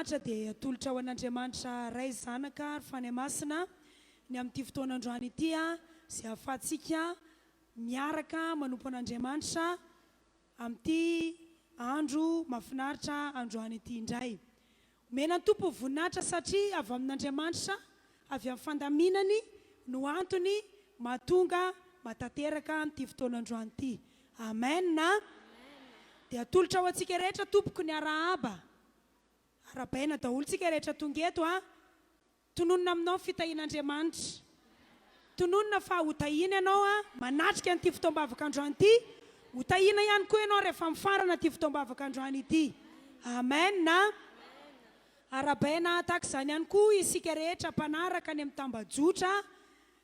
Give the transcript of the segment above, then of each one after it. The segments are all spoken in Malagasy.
voninahitra dia atolotra ho an'Andriamanitra Ray, Zanaka ary Fanahy Masina ny amin'ity fotoana androany ity izay ahafahantsika miaraka manompo an'Andriamanitra amin'ity andro mahafinaritra androany ity indray. Omena ny Tompo ny voninahitra satria avy amin'Andriamanitra, avy amin'ny fandaminany no antony mahatonga mahatanteraka an'ity fotoana androany ity. Amen a! Dia atolotra ho antsika rehetra tompoko ny arahaba. Arahabaina daholo tsika rehetra tonga eto a! Tononina aminao ny fitahian'Andriamanitra. Tononina fa ho tahiana ianao manatrika an'ity fotoam-bavaka androany ity. Ho tahiana ihany koa ianao rehefa mifarana ity fotoam-bavaka androany ity. Amen. Arahabaina tahaka izany ihany koa isika rehetra mpanaraka any amin'ny tambajotra.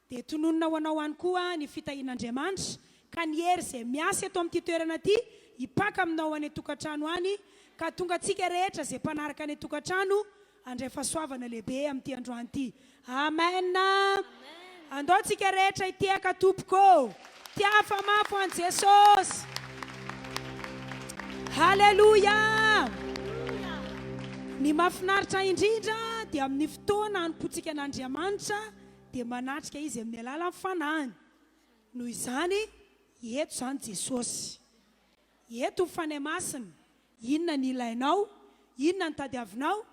Dia tononina ho anao any koa ny fitahian'Andriamanitra, ka ny hery izay miasa eto amin'ity toerana ity hipaka aminao any an-tokantrano any, ka hahatonga antsika rehetra izay mpanaraka any an-tokantrano handray fahasoavana lehibe amin'ity androany ity. Amen! Andao tsika rehetra hitehaka tompoko ô! Tiafa mafy ho an'i Jesosy! Haleloia! Ny mahafinaritra indrindra dia amin'ny fotoana hanompoantsika an'Andriamanitra dia manatrika Izy amin'ny alalan'ny Fanahiny. Noho izany, eto izany Jesosy. Eto ny Fanahy Masina. Inona ny ilainao? Inona ny tadiavinao?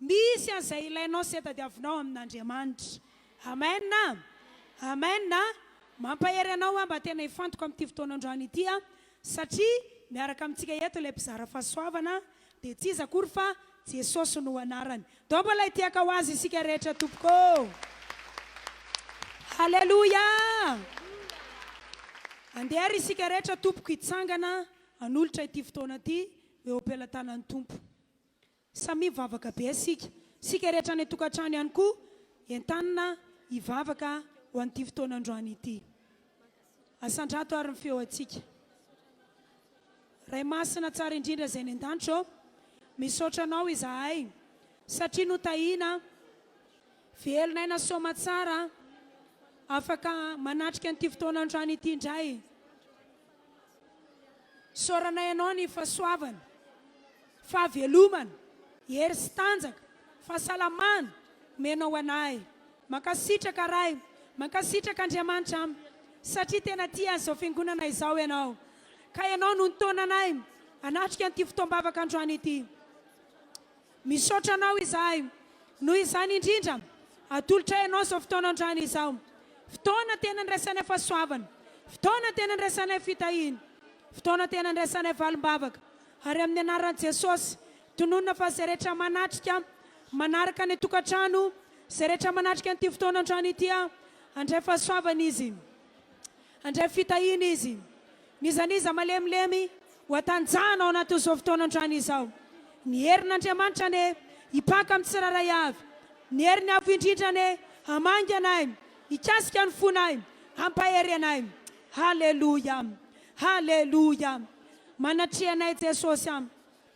Misy an'izay ilainao sy tadiavinao amin'Andriamanitra. Amen! Amen! Mampahery anao aho mba tena hifantoka amin'ity fotoana androany ity aho, satria miaraka amintsika eto ilay mpizara fahasoavana, dia tsy iza akory fa Jesosy no anarany. Ndao mbola hitiaka ho Azy isika rehetra tompoko ô! Haleloia! Andeha ary isika rehetra tompoko hitsangana hanolotra ity fotoana ity ho eo am-pelatanan'ny Tompo. Samia mivavaka be isika. Isika rehetra any an-tokantrano ihany koa entanina hivavaka ho an'ity fotoana androany ity. Asandrato ary ny feo antsika. Ray Masina tsara indrindra izay any an-danitra ô, misaotra Anao izahay satria notahiana, velona aina soamatsara, afaka manatrika an'ity fotoana androany ity indray. Isaoranay Anao ny fahasoavana, fahavelomana, hery sy tanjaka, fahasalamana omenao anay. Mankasitraka Ray, mankasitraka Andriamanitra am, satria tena tia an'izao fiangonana izao Ianao. Ka Ianao no nitaona anay hanatrika an'ity fotoam-bavaka androany ity. Misaotra Anao izahay. Noho izany indrindra, atolotray Anao izao fotoana androany izao. Fotoana tena andraisanay fahasoavana. Fotoana tena andraisanay fitahiana. Fotoana tena andraisanay valim-bavaka. Ary amin'ny anaran'i Jesosy, tononina fa izay rehetra manatrika, manaraka any an-tokantrano, izay rehetra manatrika an'ity fotoana androany ity, handray fahasoavana izy. Handray fitahiana izy. N'iza n'iza malemilemy ho hatanjahana ao anatin'izao fotoana androany izao. Ny herin'Andriamanitra anie hipaka amin'ny tsirairay avy. Ny heriny avo indrindra anie hamangy anay, hikasika ny fonay, hampahery anay. Haleloia! Haleloia! Manatria anay Jesosy a!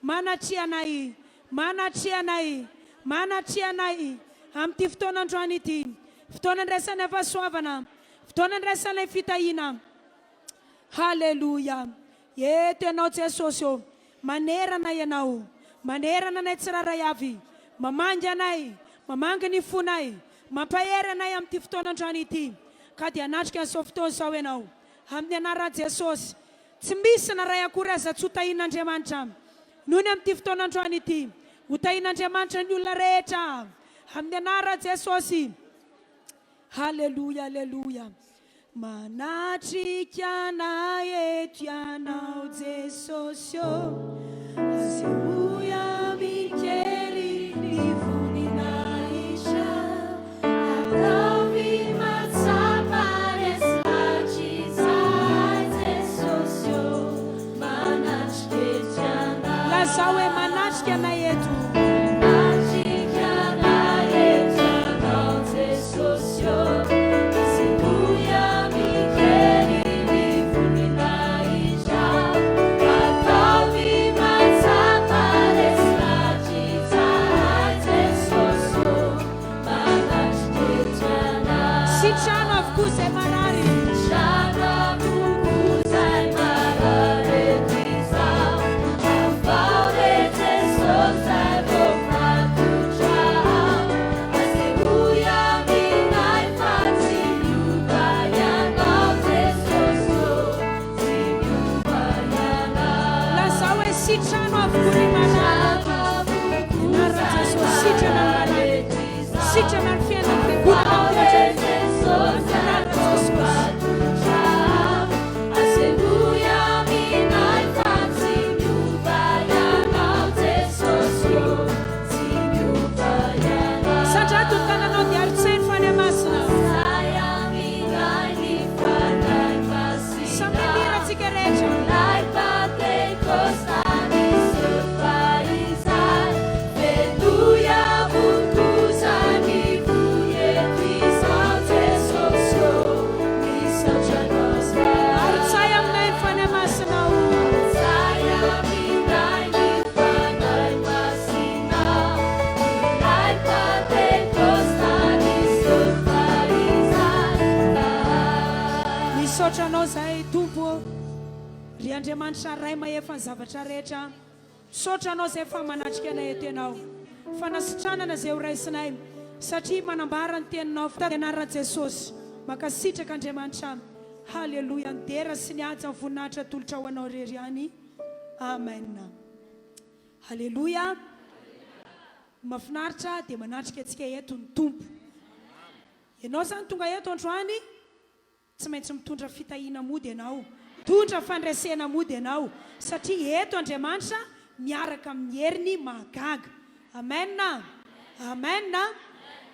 Manatria anay, manatria anay, manatria anay amin'ity fotoana androany ity. Fotoana andraisanay fahasoavana, fotoana andraisanay fitahiana. Haleloia! Eto Ianao Jesosy ô, manerana Ianao, manerana anay tsirairay avy, mamangy anay, mamangy ny fonay, mampahery anay amin'ity fotoana androany ity, ka dia hanatrika an'izao fotoana izao Ianao, amin'ny anaran'i Jesosy. Tsy misy na iray akory aza tsy ho tahian'Andriamanitra noho ny amin'ity fotoana androany ity. Ho tahian'Andriamanitra ny olona rehetra, amin'ny anaran'i Jesosy. Haleloia aleloia Manatrika anay eto Ianao Jesosy ô Asehoy amin-kery ny voninahitra Ataovy mahatsapa resy lahatra izahay Jesosy ô Manatrika eto Ianao Lazao hoe manatrika anay eto. Manatrika anay eto Ianao Jesosy ô, Asehoy amin-kery ny voninahitra, Ataovy mahatsapa resy lahatra izahay Jesosy. Misaotra Anao izahay Tompo ô, ry Andriamanitra Ray mahefa ny zavatra rehetra. Misaotra Anao izay fa manatrika anay eto Ianao. Fanasitranana izay ho raisinay satria manambara ny Teninao fa amin'ny anaran'i Jesosy. Mankasitraka Andriamanitra. Haleloia. Ny dera sy ny haja ny voninahitra atolotra ho Anao irery ihany. Amen. Haleloia. Mafinaritra dia manatrika antsika eto ny Tompo. Ianao izany tonga eto androany, tsy maintsy mitondra fitahiana mody ianao, mitondra fandresena mody ianao, satria eto Andriamanitra miaraka amin'ny heriny mahagaga. Amen! Amen!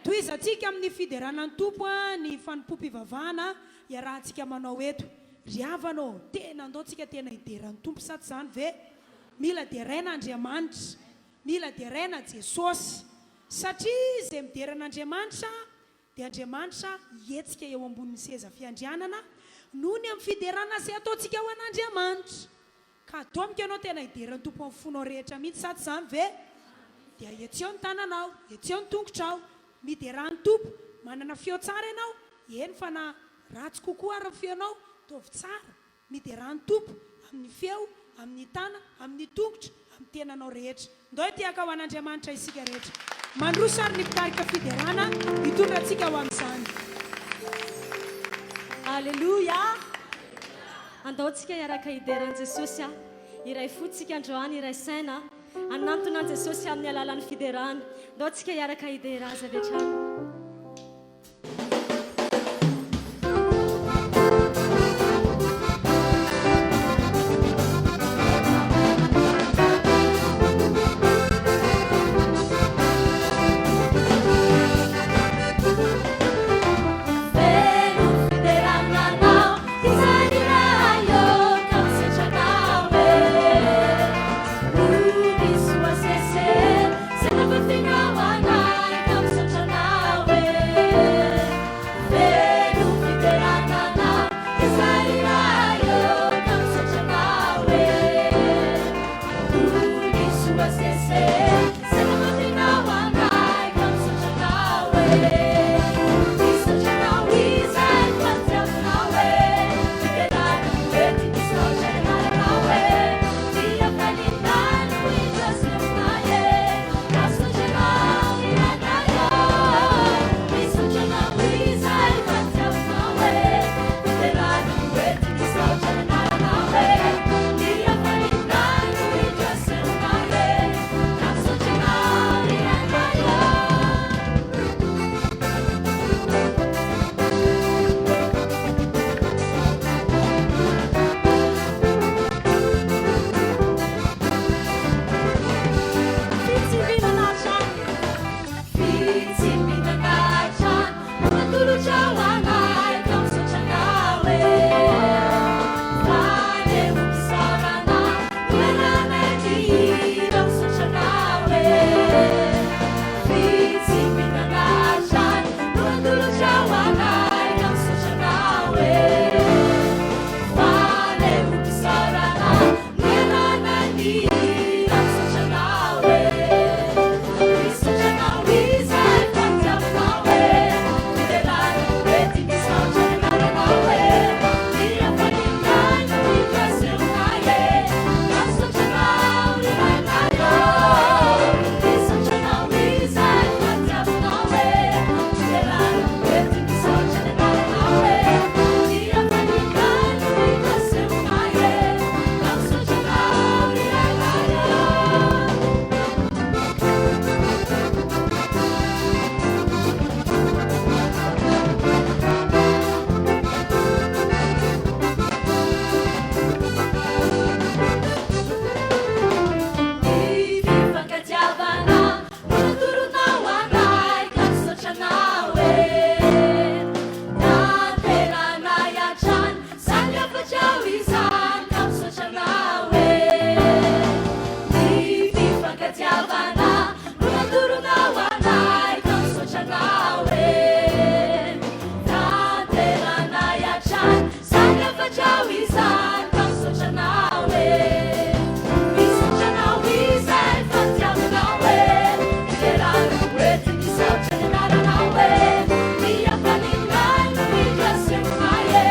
Tohizantsika amin'ny fiderana ny Tompo ny fanompoam-pivavahana iarahantsika manao eto. Ry havana ô, tena andao tsika tena hidera ny Tompo sa tsy izany ve? Mila deraina Andriamanitra. Mila deraina Jesosy. Satria izay midera an'Andriamanitra dia Andriamanitra hihetsika eo ambonin'ny seza fiandrianana noho ny amin'ny fiderana izay ataontsika ho an'Andriamanitra. Ka atomika ianao tena hidera ny Tompo amin'ny fonao rehetra mihitsy sa tsy izany ve? Dia hetseho ny tananao, hetseho ny tongotrao, miderà ny Tompo. Manana feo tsara ianao, eny fa na ratsy kokoa ary ny feonao, ataovy tsara. Miderà ny Tompo amin'ny feo, amin'ny tana, amin'ny tongotra, amin'ny tenanao rehetra. Ndao hitehaka ho an'Andriamanitra isika rehetra. Mandroso ary ny mpitarika fiderana hitondra antsika ho amin'izany. Aleloia! Andao tsika hiaraka hidera an'i Jesosy a! Hiray fo tsika androany, hiray saina, hanantona an'i Jesosy amin'ny alalan'ny fiderana. Ndao tsika hiaraka hidera Azy avy hatrany. Feno fiderana anao izay iray ô ka misaotra anao e. Ody soa sese zay nafafinao anay ka misaotra anao e. Feno fiderana anao izay iray ô ka misaotra anao e. Ody soa sese zay nafafinao anay ka misaotra anao e. Misaotra anao izay fatiavinao e. Fiderana no ety misaotra ny anaranao e. Ny hafaliana no indro asehonay e. Misaotra anao ianay ô. Misaotra anao izay fatiavinao e. Fiderana no ety misaotra ny anaranao e. Ny hafaliana no indro asehonay e. Misaotra anao ianay ô. Fitsimbinana hatrany, fitsimbinana hatrany no natolotra ho anay ka misaotra anao e. Fanehoam-pisaorana no iarahanay mihira misaotra anao e. Fitsimbinana hatrany no natolotra ho anay ka misaotra anao e. Fanehoam-pisaorana no iarahanay mihira misaotra anao e. Misaotra anao izay fatiavinao e. Fiderana no ety misaotra ny anaranao e. Ny hafaliana no indro asehonay e. Misaotra anao ry Rainay ô. Misaotra anao izay fatiavinao e. Fiderana no ety misaotra ny anaranao e. Ny hafaliana no indro asehonay e. Misaotra anao ry Rainay ô. Ny fifankatiavana no natoronao anay ka misaotra anao e. Tanteranay hatrany izany hafatrao izany ka misaotra anao e. Ny fifankatiavana no natoronao anay ka misaotra anao e. Tanteranay hatrany izany hafatrao izany ka misaotra anao e. Misaotra anao izay fatiavinao e. Fiderana no ety misaotra ny anaranao e. Ny hafalianay no indro asehonay e.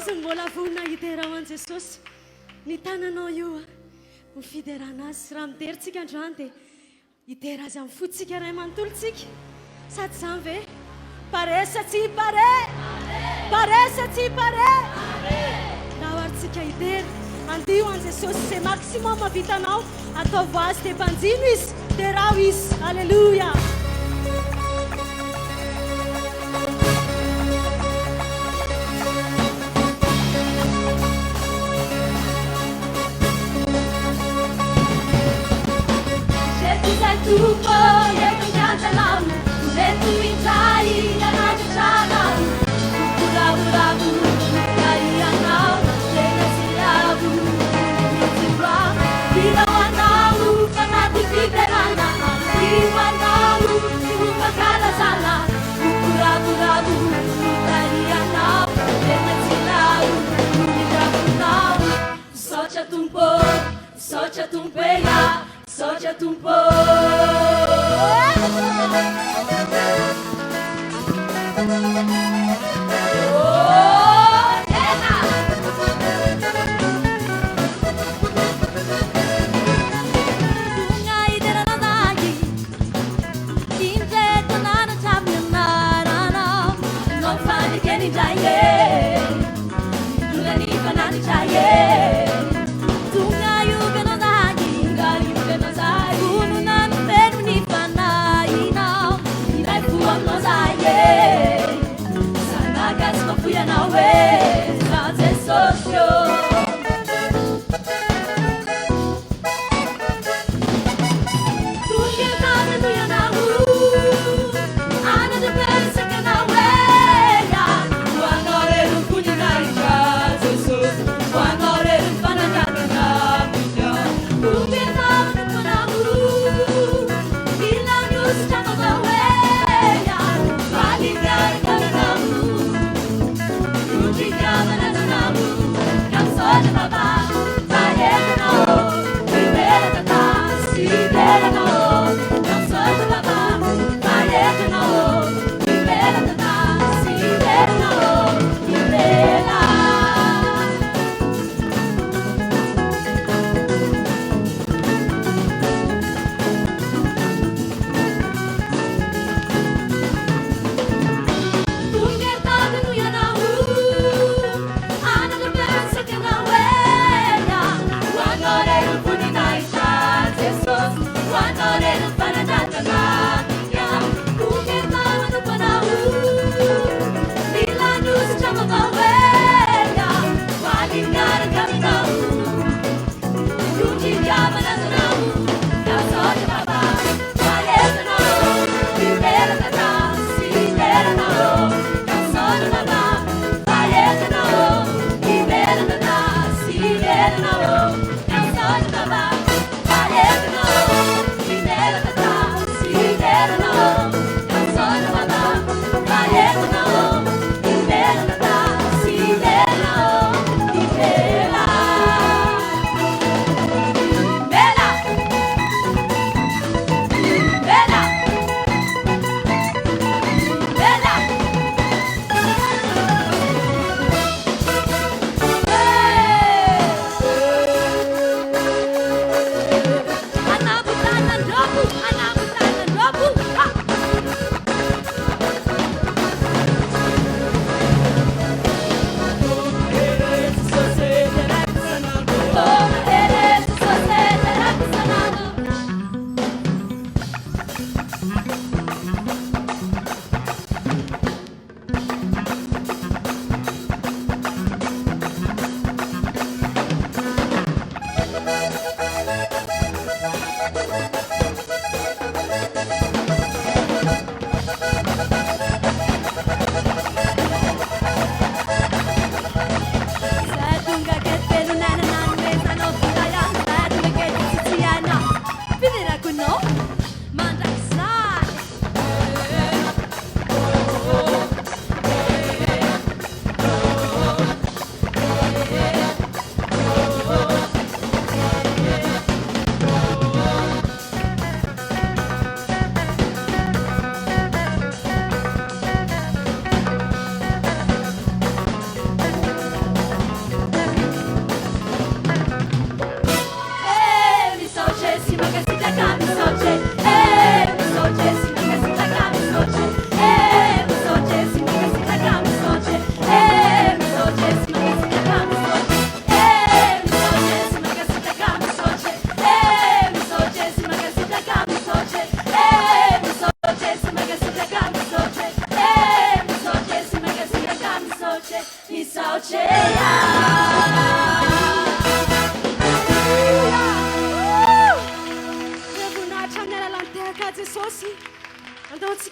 Misy ny mbola vonona hidera ho an'i Jesosy. Ny tananao io ho fiderana Azy. Raha midera tsika androany dia hidera Azy amin'ny fontsika iray manontolo tsika. Sa tsy izany ve? Pare sa tsy pare? Pare sa tsy pare? Ndao ary tsika hidera. Andiho an'i Jesosy izay maximum vitanao. Ataovy Azy dia banjino Izy, derao Izy. Aleloia! Ireto izay Tompo eto an-kianjanao, ireto indray nanandratra anao, Tompo ravoravo nitahianao, tena tsy lavo mijoro aho, mila ho anao fanaty fiderana, andio anao ho fankalazana, Tompo ravoravo nitahianao, tena tsy lavo midrafonao, misaotra Tompo. Misaotra Tompo e ah, misaotra Tompo oh tena. Tonga hiderana anay, indreto nanatra amin'ny anaranao, nao fanekena indray e. Tonga ny fanatitra e. Tonga hiovy anao zahay. Tonga hiovy anao zahay. Vonona ny feno ny fanahinao. Iray fo aminao zahay e.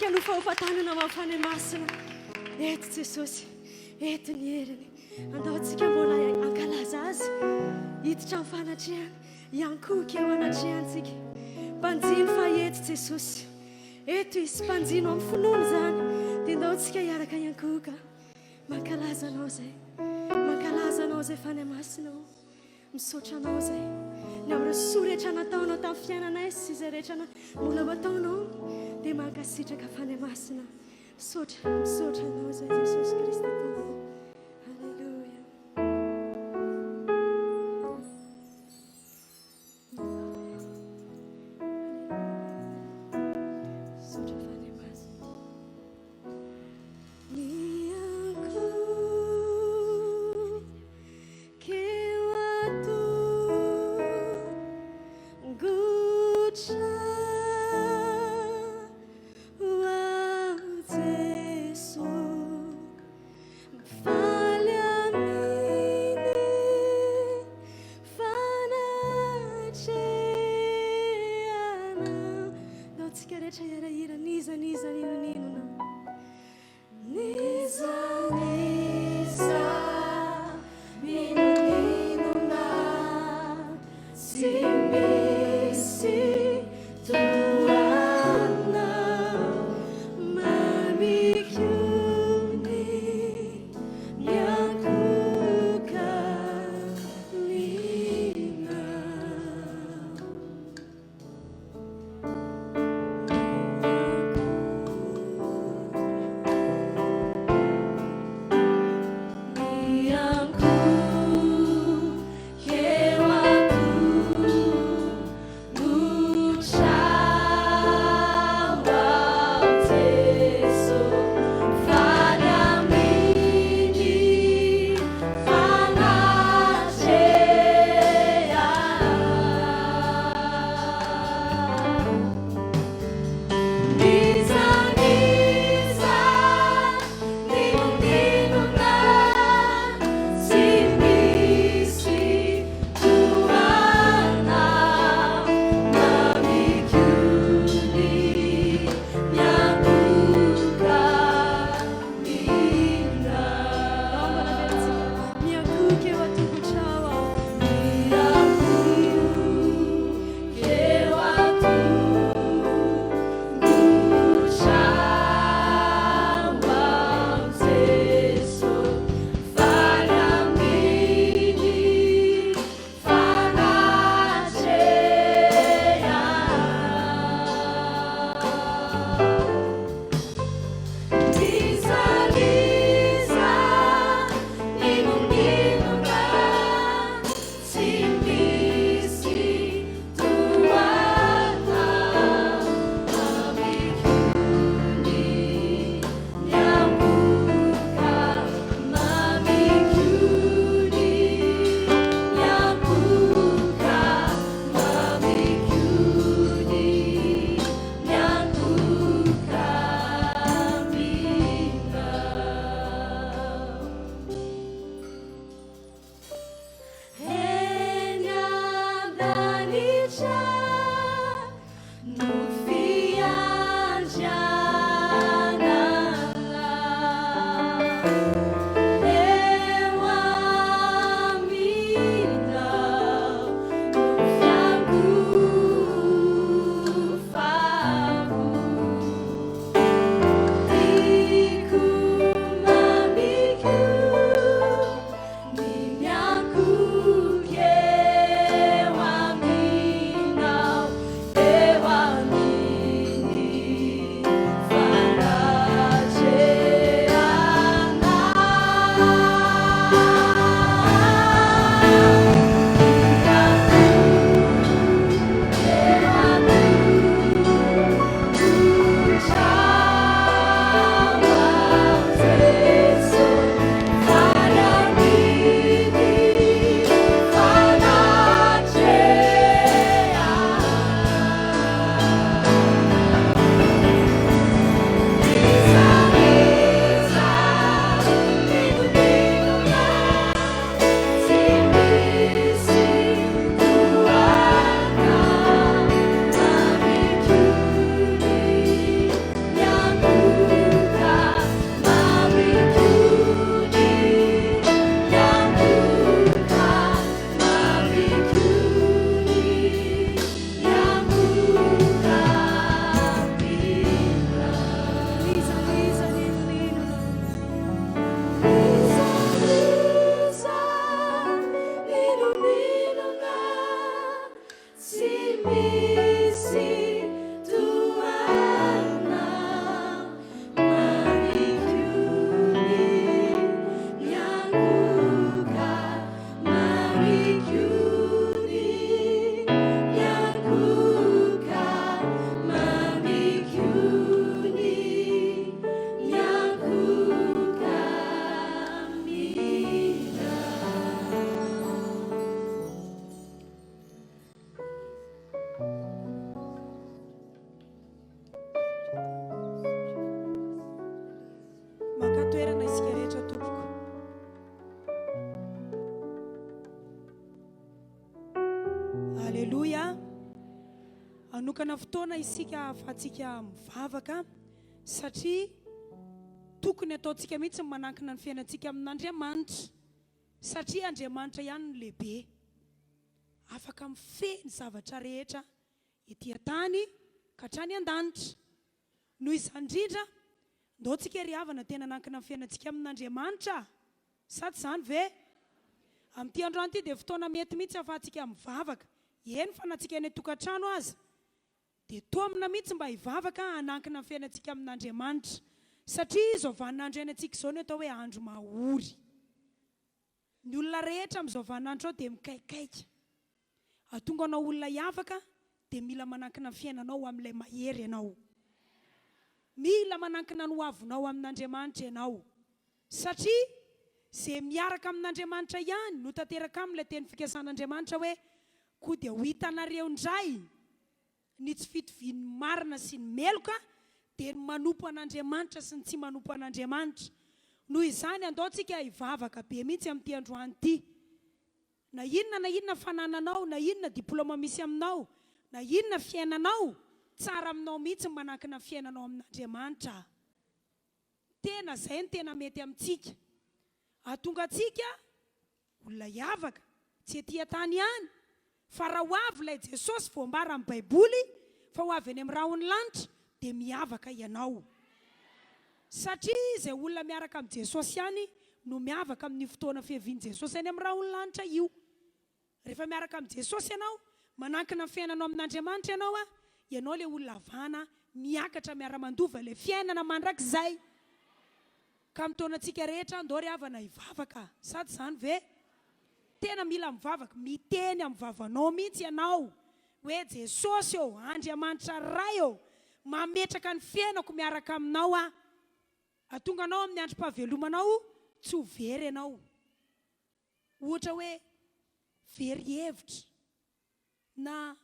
Andaontsika hanofahofa-tanana ho an'ny Fanahy Masina. Eto Jesosy, eto ny heriny. Andaontsika mbola hankalaza Azy, hiditra amin'ny fanatrehany, hiankohoka eo anatrehantsika. Mpanjino fa eto Jesosy. Eto Izy, mpanjino amin'ny finoana izany. Dia andaontsika hiaraka hiankohoka. Mankalaza Anao izay. Mankalaza Anao izay Fanahy Masina ô. Misaotra Anao izay. Ny amin'ireo soa rehetra nataonao tamin'ny fiainanay sy izay rehetra mbola ho ataonao dia mankasitraka Fanahy Masina. Misaotra, misaotra Anao izay Jesosy Kristy Tompo. Alléluia. Misaotra Fanahy Masina. toerana isika rehetra tompoko. Aleloia. Hanokana fotoana isika ahafahantsika mivavaka satria tokony ataontsika mihitsy ny manankina ny fiainantsika amin'Andriamanitra satria Andriamanitra ihany no lehibe. Afaka mifehy ny zavatra rehetra ety an-tany ka hatrany an-danitra. Noho izany indrindra, ndao tsika ry havana tena hanankina ny fiainantsika amin'Andriamanitra. Sa tsy izany ve? Amin'ity androany ity dia fotoana mety mihitsy ahafahantsika mivavaka. Eny fa na tsika any an-tokantrano aza dia toamina mihitsy mba hivavaka hanankina ny fiainantsika amin'Andriamanitra. Satria izao vaninandro iainantsika izao no atao hoe andro mahory. Ny olona rehetra amin'izao vaninandro izao dia mikaikaika. Hahatonga anao olona hiavaka dia mila manankina ny fiainanao amin'ilay mahery ianao. Mila manankina ny hoavinao amin'Andriamanitra ianao. Satria izay miaraka amin'Andriamanitra ihany no tanteraka aminy ilay teny fikasan'Andriamanitra hoe, Koa dia ho hitanareo indray ny tsy fitovian'ny marina sy ny meloka, dia ny manompo an'Andriamanitra sy ny tsy manompo an'Andriamanitra. Noho izany, andao tsika hivavaka be mihitsy amin'ity androany ity. Na inona na inona fanananao, na inona diplaoma misy aminao, na inona fiainanao, tsara aminao mihitsy ny manankina ny fiainanao amin'Andriamanitra. Tena izay no tena mety amintsika. Hahatonga antsika olona hiavaka, tsy ety an-tany ihany, fa raha ho avy ilay Jesosy voambara amin'ny Baiboly fa ho avy any amin'ny rahon'ny lanitra, dia miavaka ianao. Satria izay olona miaraka amin'i Jesosy ihany no miavaka amin'io fotoana fiavian'i Jesosy any amin'ny rahon'ny lanitra io. Rehefa miaraka amin'i Jesosy ianao, manankina ny fiainanao amin'Andriamanitra ianao, ianao ilay olona havana miakatra miara-mandova ilay fiainana mandrakizay. Ka mitaona antsika rehetra ndao ry havana hivavaka, sa tsy izany ve? Tena mila mivavaka, miteny amin'ny vavanao mihitsy ianao hoe Jesosy ô, Andriamanitra Ray ô, mametraka ny fiainako miaraka aminao aho. Hahatonga anao amin'ny androm-pahavelomanao tsy ho very ianao. Ohatra hoe very hevitra na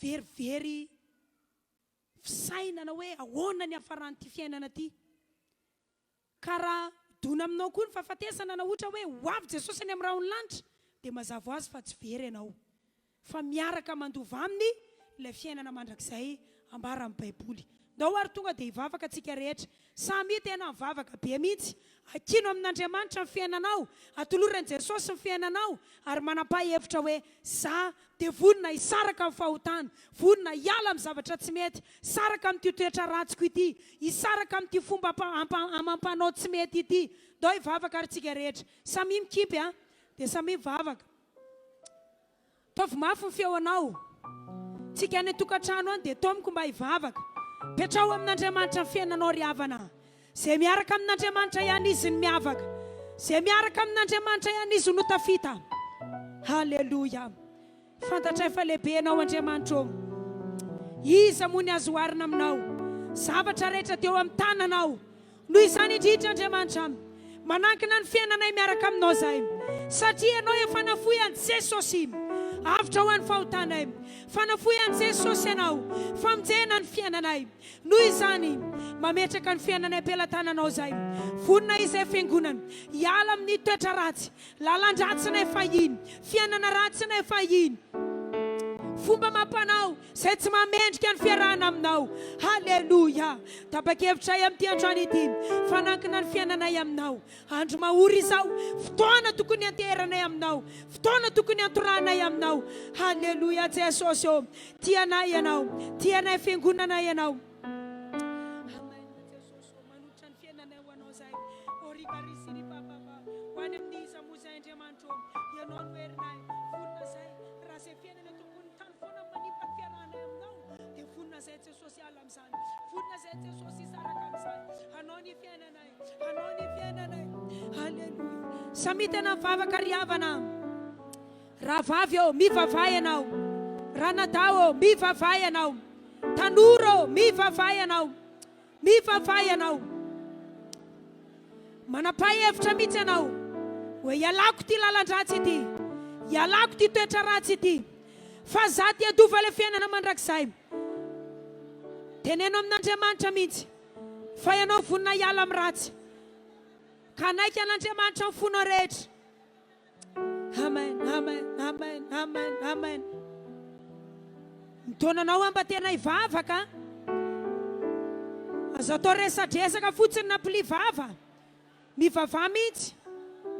verivery fisainana hoe ahoana ny hafaran'ity fiainana ity. Ka raha dona aminao koa ny fahafatesana na ohatra hoe ho avy Jesosy any amin'ny rahon'ny lanitra dia mazava ho azy fa tsy very ianao fa miaraka mandova aminy ilay fiainana mandrakizay ambaran'ny Baiboly. Ndao ary tonga dia hivavaka tsika rehetra. Samia tena mivavaka be mihitsy. Ankino amin'Andriamanitra ny fiainanao, atolory an'i Jesosy ny fiainanao ary manapaha hevitra hoe za dia vonona hisaraka amin'ny fahotana, vonona hiala amin'ny zavatra tsy mety, hisaraka amin'ity toetra ratsiko ity, hisaraka amin'ity fomba amam-panao tsy mety ity. Ndao hivavaka ary tsika rehetra. Samia mikimpy a! Dia samia mivavaka. Ataovy mafy ny feonao. Tsika any an-tokantrano any dia taomiko mba hivavaka. Petraho amin'Andriamanitra ny fiainanao ry havana. Izay miaraka amin'Andriamanitra ihany izy no miavaka. Izay miaraka amin'Andriamanitra ihany izy no tafita. Haleloia. Fantatray fa lehibe Ianao Andriamanitra ô. Iza moa ny azo oharina aminao? Zavatra rehetra teo amin'ny tananao. Noho izany indrindra Andriamanitra, manankina ny fiainanay miaraka aminao izahay, satria Ianao efa nafoy an'i Jesosy, avotra ho an'ny fahotanay. Fa nafoy an'i Jesosy Ianao, famonjena ny fiainanay. Noho izany, mametraka ny fiainanay am-pelatananao izahay. Vonona izahay Fiangonana, hiala amin'ny toetra ratsy, lalan-dratsinay fahiny, fiainana ratsinay fahiny, fomba amam-panao izay tsy mahamendrika ny fiarahana aminao. Haleloia! Tapa-kevitray amin'ity androany ity, fanankina ny fiainanay aminao. Andro mahory izao, fotoana tokony hianteheranay aminao, fotoana tokony hiantorahanay aminao. Haleloia Jesosy ô! Tia anay Ianao, tia anay fiangonana Ianao. Amen Jesosy ô, manolotra ny fiainanay ho Anao zahay. Ô ry Maria sy ry Papa, ho any amin'ny iza moa zahay Andriamanitra ô, Ianao no herinay, vonona zahay, raha izay fiainana eto ambonin'ny tany foana no manimba ny fiarahanay Aminao, dia vonona zahay Jesosy hiala amin'izany, vonona zahay Jesosy hisaraka amin'izany, Anao ny fiainanay, Anao ny fiainanay. Aleloia. Samia tena mivavaka ry havana. Rahavavy ô, mivavaha ianao. Ranadahy ô, mivavaha ianao. Tanora ô, mivavaha ianao. Mivavaha ianao. Manapaha hevitra mihitsy ianao hoe ialako ity lalan-dratsy ity, ialako ity toetra ratsy ity, fa za te handova ilay fiainana mandrakizay. Teneno amin'Andriamanitra mihitsy fa ianao vonona hiala amin'ny ratsy. Ka hanaiky an'Andriamanitra amin'ny fonao rehetra. Amen, amen, amen, amen, amen. Mitaona anao aho mba tena hivavaka. Aza atao resadresaka fotsiny na pli vava. Mivavaha mihitsy.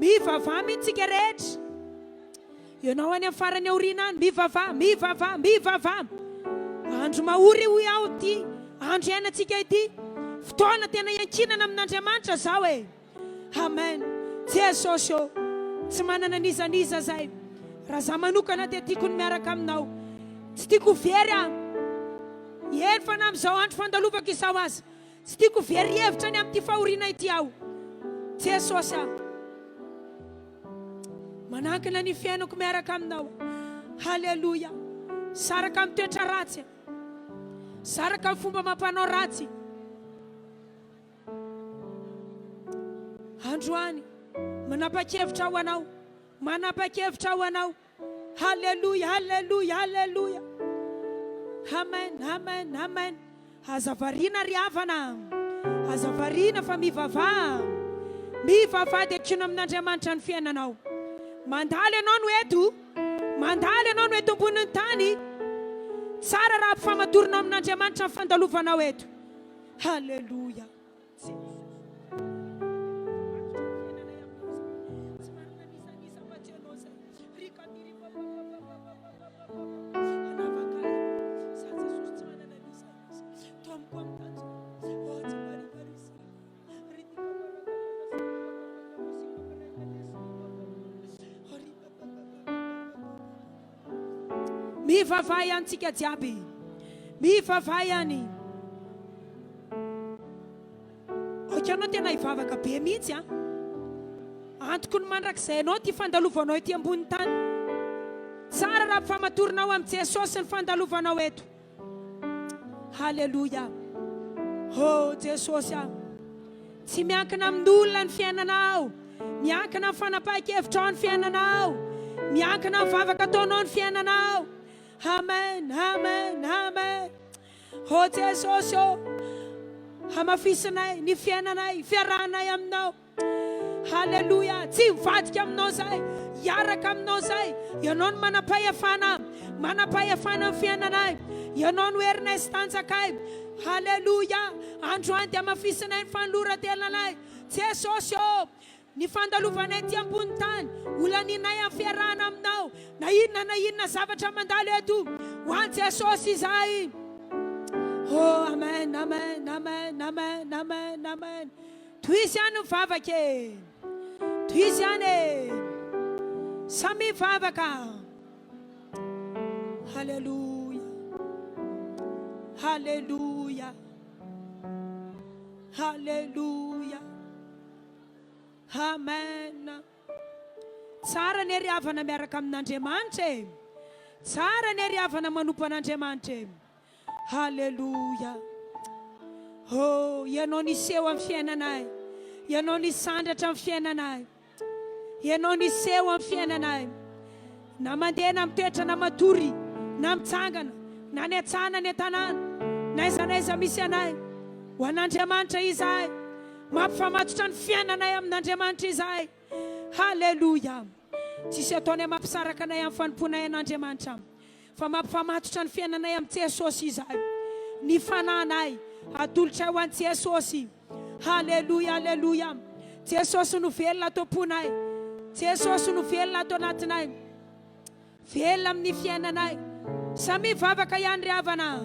Mivavaha mihitsy tsika rehetra. Ianao any amin'ny farany aoriana any, mivavaha, mivavaha, mivavaha. Andro mahory hoy aho ity andro iainantsika ity. Fotoana tena iankinana amin'Andriamanitra zao e. Amen. Jesosy ô, tsy manana n'iza n'iza zay. Raha za manokana dia tiako ny miaraka aminao. Tsy tiako ho very aho. Eny fa na amin'izao andro fandalovako izao aza. Tsy tiako ho very hevitra ny amin'ity fahoriana ity aho. Jesosy a. Manankina ny fiainako miaraka aminao. Haleloia. Saraka amin'ny toetra ratsy. Saraka amin'ny fomba mampanao ratsy. Androany, manapa-kevitra ho anao. Manapa-kevitra ho anao. Haleloia, haleloia, haleloia. Amen, amen, amen. Aza variana ry havana. Aza variana fa mivavaha. Mivavaha dia kiona amin'Andriamanitra ny fiainanao. Mandalo ianao no eto. Mandalo ianao no eto ambonin'ny tany. Tsara raha ampifamatorinao amin'Andriamanitra ny fandalovanao eto. Haleloia. Mivavaha ihany tsika jiaby. Mivavaha ihany. Aoka ianao tena hivavaka be mihitsy an. Antoko ny mandrakizay anao ity fandalovanao ety ambony tany. Tsara raha ampifamatorinao amin'i Jesosy ny fandalovanao eto. Haleloia. Oh Jesosy ah. Tsy miankina amin'olona ny fiainanao. Miankina amin'ny fanapahan-kevitrao ny fiainanao. Miankina amin'ny vavaka ataonao ny fiainanao. Amen, amen, amen. Oh Jesosy oh. Hamafisinay ny fiainanay, fiarahanay aminao. Haleloia! Tsy hivadika aminao izahay, hiaraka aminao izahay. Ianao no manam-pahefana, manam-pahefana amin'ny fiainanay. Ianao no herinay sy tanjakay. Haleloia! Androany dia hamafisinay ny fanoloran-tenanay. Jesosy ô! Ny fandalovanay ety ambony tany, holanianay amin'ny fiarahana aminao. Na inona na inona zavatra mandalo eto, ho an'i Jesosy izahay. Oh, amen, amen, amen, amen, amen, amen. Tohizo ihany ny vavaka e! Tohizo ihany e! Samy mivavaka. Haleloia. Haleloia. Haleloia. Amen. Tsara ny ry havana miaraka amin'Andriamanitra e. Tsara ny ry havana manompo an'Andriamanitra e. Haleloia! Oh, Ianao niseho amin'ny fiainanay. Ianao nisandratra amin'ny fiainanay. Ianao niseho amin'ny fiainanay. Na mandeha na mitoetra na matory na mitsangana na any an-tsaha na any an-tanàna na aiza na aiza misy anay. Ho an'Andriamanitra izahay. Mampifamatotra ny fiainanay amin'Andriamanitra izahay. Haleloia! Tsisy ataonay mampisaraka anay amin'ny fanompoanay an'Andriamanitra. Fa mampifamatotra ny fiainanay amin'i Jesosy izahay. Ny fanahinay atolotray ho an'i Jesosy. Haleloia, haleloia. Jesosy no velona ato am-ponay. Jesosy no velona ato anatinay. Velona amin'ny fiainanay. Samia mivavaka ihany ry havana.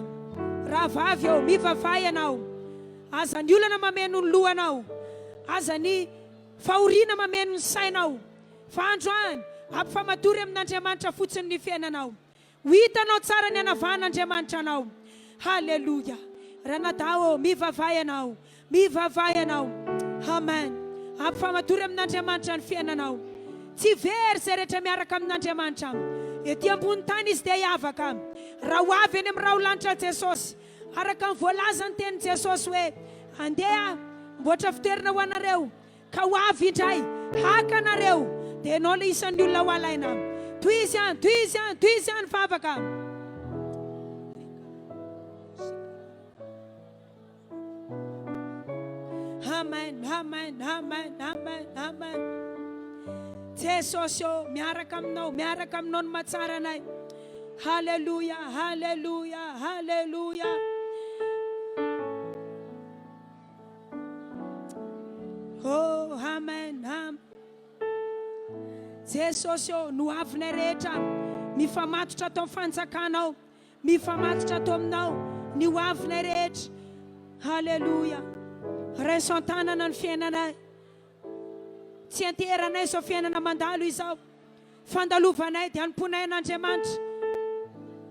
Rahavavy ô, mivavaha ianao. Aza ny olana mameno ny lohanao. Aza ny fahoriana mameno ny sainao. Fa androany, ampifamatory amin'Andriamanitra fotsiny ny fiainanao. Ho hitanao tsara ny hanavahan'Andriamanitra anao. Haleloia. Ranadahy ô, mivavaha ianao. Mivavaha ianao. Amen. Ampifamatory amin'Andriamanitra ny fiainanao. Tsy very izay rehetra miaraka amin'Andriamanitra. Ety ambony tany izy dia hiavaka. Raha ho avy eny amin'ny raholanitra Jesosy, araka ny voalazan'ny tenin'i Jesosy hoe, Andeha, hamboatra fitoerana ho anareo. Ka ho avy indray haka anareo dia ianao ilay isan'ny olona ho alaina. Tohizo ihany, tohizo ihany, tohizo ihany vavaka. Amen, amen, amen, amen, amen. Jesosy ô, miaraka aminao, miaraka aminao no mahatsara anay. Haleloia, haleloia, haleloia. Oh, amen, amen. Jesosy ô, no avinay rehetra mifamatotra ato amin'ny fanjakanao. Mifamatotra ato aminao ny ho avinay rehetra. Haleloia. Raiso an-tanana ny fiainanay. Tsy anteheranay izao fiainana mandalo izao. Fandalovanay dia anompoanay an'Andriamanitra.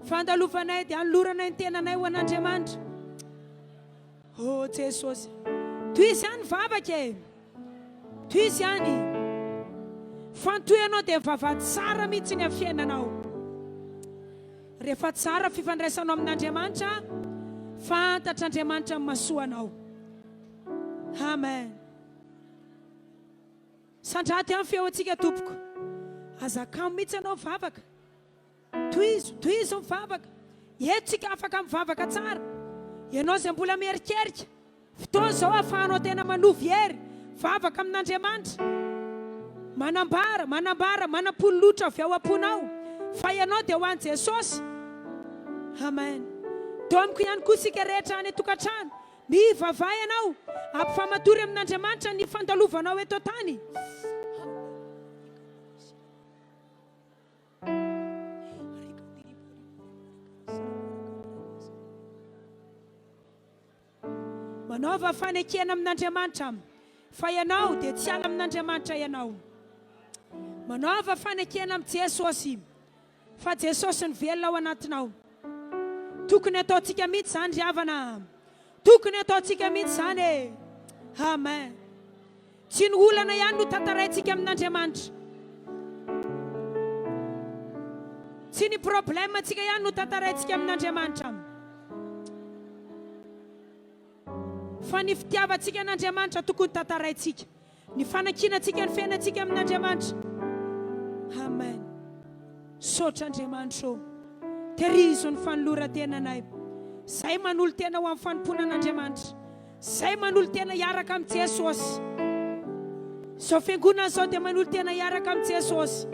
Fandalovanay dia anoloranay ny tenanay ho an'Andriamanitra. Oh Jesosy. Tohizo ihany vavaka e. Tohizo ihany. Fantohy ianao dia mivavaha tsara mihitsy ny amin'ny fiainanao. Rehefa tsara fifandraisanao amin'Andriamanitra, fantatr'Andriamanitra ny masoanao. Amen. Sandrato ihany feontsika tompoko. Aza kamo mihitsy ianao mivavaka. Tohizo, tohizo mivavaka. Eto tsika afaka mivavaka tsara. Ianao izay mbola mierikerika, fotoana izao ahafahanao tena manovo hery, vavaka amin'Andriamanitra. Manambara, manambara, manapololotra avy ao am-ponao fa ianao dia ho an'i Jesosy. Amen. Teo amiko ihany koa isika rehetra any an-tokantrano. Mivavaha ianao, ampifamatory amin'Andriamanitra ny fandalovanao eto an-tany. Manaova fanekena amin'Andriamanitra fa ianao dia tsy hiala amin'Andriamanitra ianao. Manaova fanekena amin'i Jesosy fa Jesosy no velona ao anatinao. Tokony ataontsika mihitsy izany ry havana. Tokony ataontsika mihitsy izany e. Amen. Tsy ny olana ihany no tantaraintsika amin'Andriamanitra. Tsy ny problème tsika ihany no tantaraintsika amin'Andriamanitra. Fa ny fitiavantsika an'Andriamanitra tokony tantaraintsika. Ny fanankinantsika ny fiainantsika amin'Andriamanitra. Amen. Misaotra Andriamanitra ô. Tehirizo ny fanoloran-tenanay. Izay manolo-tena ho amin'ny fanompoana an'Andriamanitra. Izay manolo-tena hiaraka amin'i Jesosy. Izao fiangonana izao dia manolo-tena hiaraka amin'i Jesosy.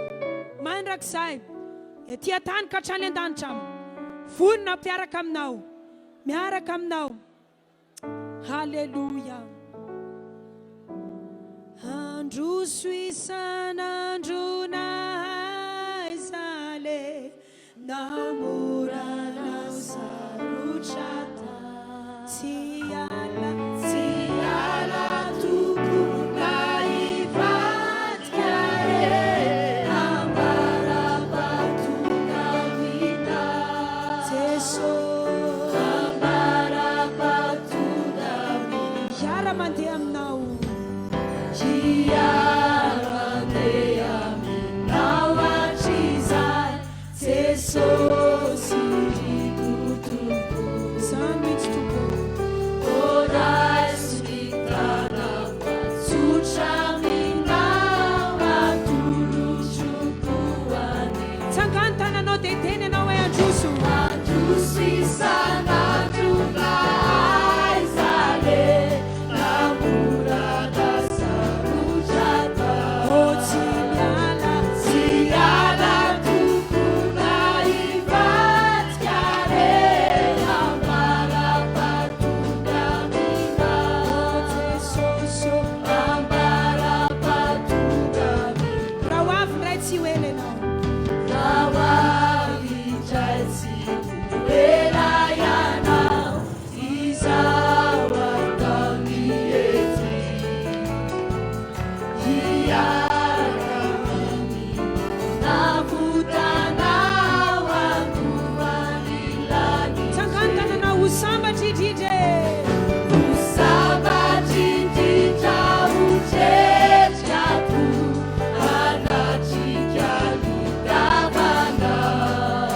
Mandrakizay. Ety an-tany ka hatrany an-danitra. Vonona hampiaraka aminao. Miaraka aminao. Haleloia. Handroso isan'andro na aiza aleha. Na mora na sarotra tsy hiala, tsy hiala toko na hivadika re ambara-pahatonga vita Jeso ambara-pahatonga vita Hiara-mandeha aminao Hiara-mandeha aminao hatrizay Jesosy riko Tompo. Izany mihitsy Tompo ô. Ô raiso ny tanako atsotra aminao atolotro koa ny. Tsangano tananao dia hiteny ianao hoe androso. Androso isan'andro na aiza aleha na mora na sarotra atao. Ô tsy miala. Tsy hiala toko na hivadika re ambara-pahatonga aminao. Ô Jesosy ô. Ambara-pahatonga aminao. Raha ho avy indray tsy ho ela ianao. Raha ho avy indray tsy ho ela ianao. Izao ataony ety. Hiaraka amin'ny navotanao androany lanitra. Tsangano tananao ho sambatra indrindra e. Ho sambatra indrindra ho tretrika ko hanatrika ny tavanao.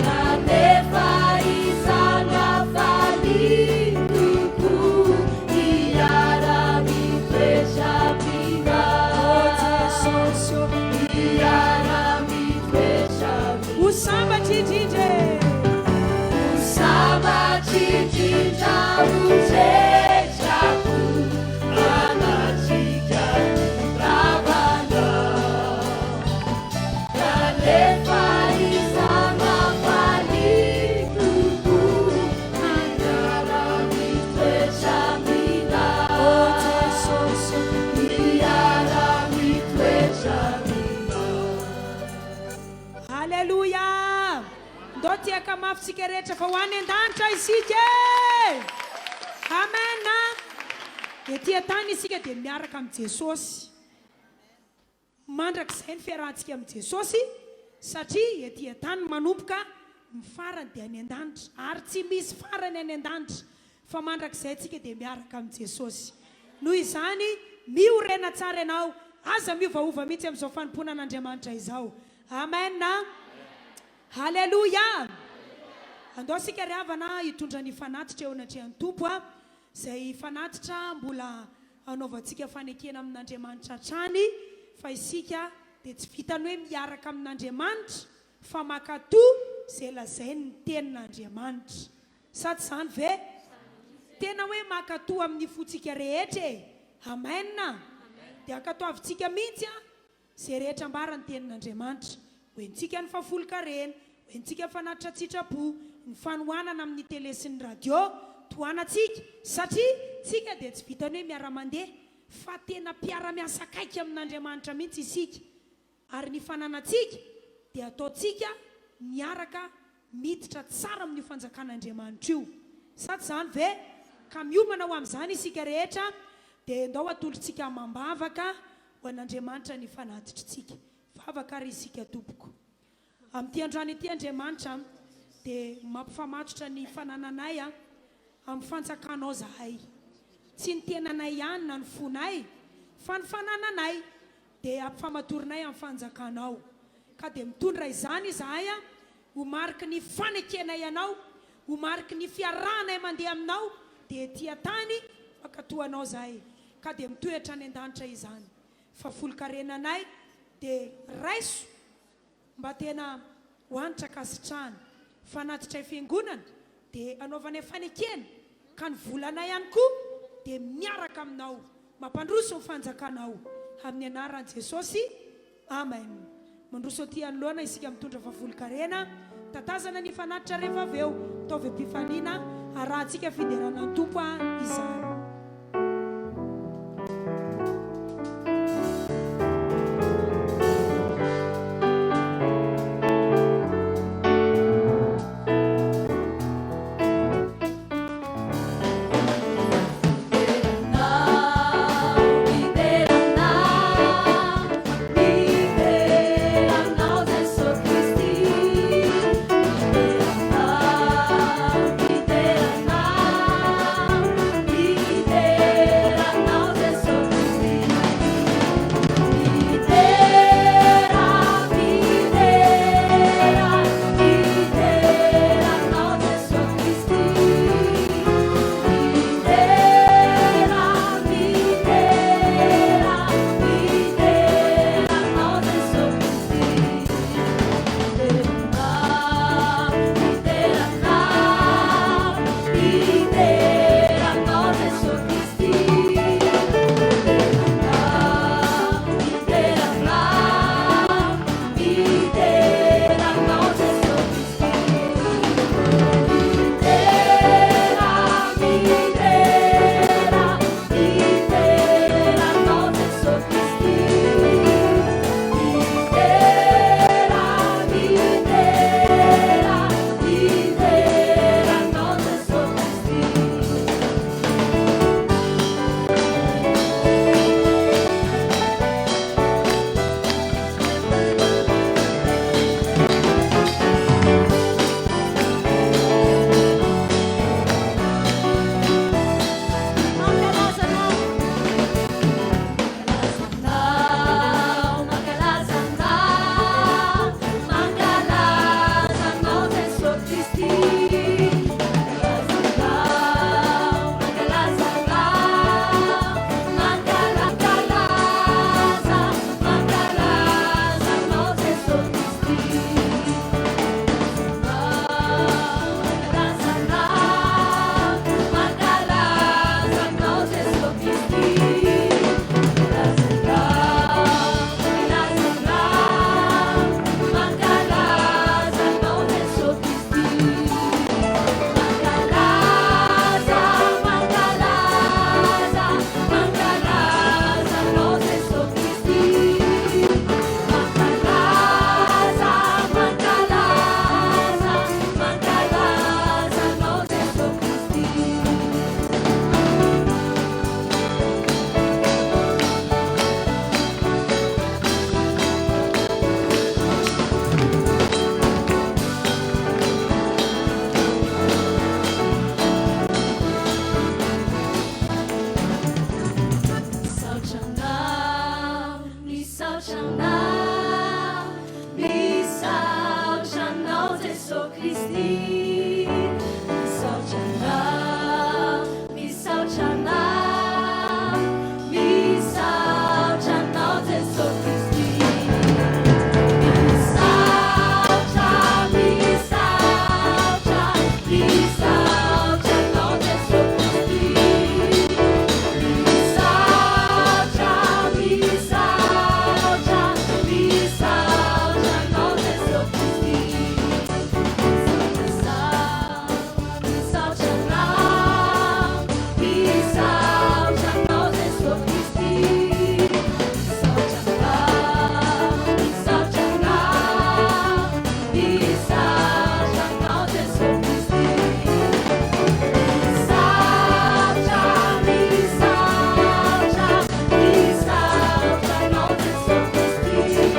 Kanefa izany hafaliako koa hiara-mitoetra aminao. mafy tsika rehetra fa ho any an-danitra isika e! Amen a! Ety an-tany isika dia miaraka amin'i Jesosy. Mandrakizay ny fiarahantsika amin'i Jesosy satria ety an-tany manomboka, ny farany dia any an-danitra ary tsy misy farany any an-danitra fa mandrakizay tsika dia miaraka amin'i Jesosy. Noho izany, miorena tsara ianao, aza miovaova mihitsy amin'izao fanompoana an'Andriamanitra izao. Amen a! Haleloia! Andao isika ry havana hitondra ny fanatitra eo anatrehan'ny Tompo a, izay fanatitra mbola hanaovantsika fanekena amin'Andriamanitra hatrany fa isika dia tsy vitan'ny hoe miaraka amin'Andriamanitra fa mankatò izay lazain'ny Tenin'Andriamanitra. Sa tsy izany ve? Tena hoe mankatò amin'ny fontsika rehetra e! Amen! Dia ankatoavintsika mihitsy an! Izay rehetra ambaran'ny Tenin'Andriamanitra. Ho entintsika ny fahafolon-karena, ho entintsika ny fanatitra an-tsitrapo, ny fanohanana amin'ny tele sy ny radio, tohanantsika, satria tsika dia tsy vitan'ny hoe miara-mandeha, fa tena mpiara-miasa akaiky amin'Andriamanitra mihitsy isika. Ary ny fananantsika dia ataontsika miaraka miditra tsara amin'io fanjakan'Andriamanitra io. Sa tsy izany ve? Ka miomana ho amin'izany isika rehetra, dia ndao atolotsika amam-bavaka ho an'Andriamanitra ny fanatitritsika. Vavaka ary isika tompoko. Amin'ity androany ity Andriamanitra dia mampifamatotra ny fanananay amin'ny fanjakanao zahay. Tsy ny tenanay ihany na ny fonay fa ny fanananay dia ampifamatorinay amin'ny fanjakanao. Ka dia mitondra izany izahay ho mariky ny fanekenay Anao, ho mariky ny fiarahanay mandeha Aminao dia ety an-tany mankatò Anao izahay. Ka dia mitohy hatrany an-danitra izany. Fa folon-karenanay dia raiso mba tena ho hanitra ankasitrahana. Fanatitray fiangonana dia anaovanay fanekena ka ny volanay ihany koa dia miaraka aminao mampandroso ny fanjakanao amin'ny anaran'i Jesosy Amen. Mandroso aty anoloana isika mitondra favolon-karena, tatazana ny fanatitra rehefa avy eo, ataovy am-pifaliana, arahantsika fiderana ny Tompo izany. Misaotra Anao, misaotra Anao Jeso Kristy. Misaotra Anao, misaotra Anao, misaotra Anao Jeso Kristy. Misaotra, misaotra, misaotra Anao Jeso Kristy. Misaotra, misaotra, misaotra Anao Jeso Kristy. Misaotra Anao, misaotra Anao Jeso Kristy. Misaotra Anao, misaotra Anao, misaotra Anao Jeso Kristy. Misaotra, misaotra, misaotra Anao Jeso Kristy.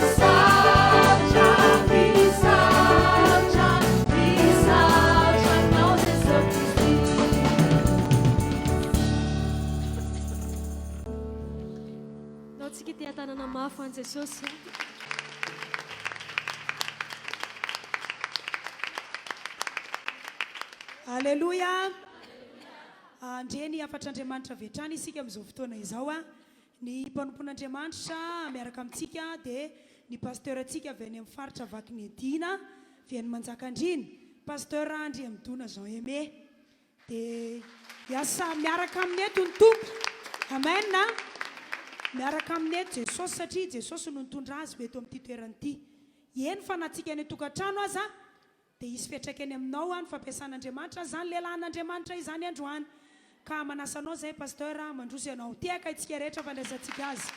Misaotra, misaotra, misaotra Anao Jeso Kristy. Ndao tsika hitia-tanana mafy ho an'i Jesosy. Aleloia! Handre ny hafatr'Andriamanitra avy hatrany isika amin'izao fotoana izao. Ny mpanompon'Andriamanitra miaraka amintsika dia ny Pasteur-ntsika avy any amin'ny faritra Vakinedina, avy any Manjakandriana, Pasteur Andriamidona Jean Aimé. Dia hiasa miaraka aminy eto ny Tompo. Amen a! Miaraka aminy eto Jesosy satria Jesosy no nitondra azy ho eto amin'ity toerana ity. Eny fa na tsika any an-tokantrano aza dia hisy fiantraikany aminao ny fampiasan'Andriamanitra an'izany lehilahin'Andriamanitra izany androany. Ka manasa anao izay Pasteur mandroso ianao. Tehaka itsika rehetra fandraisantsika azy.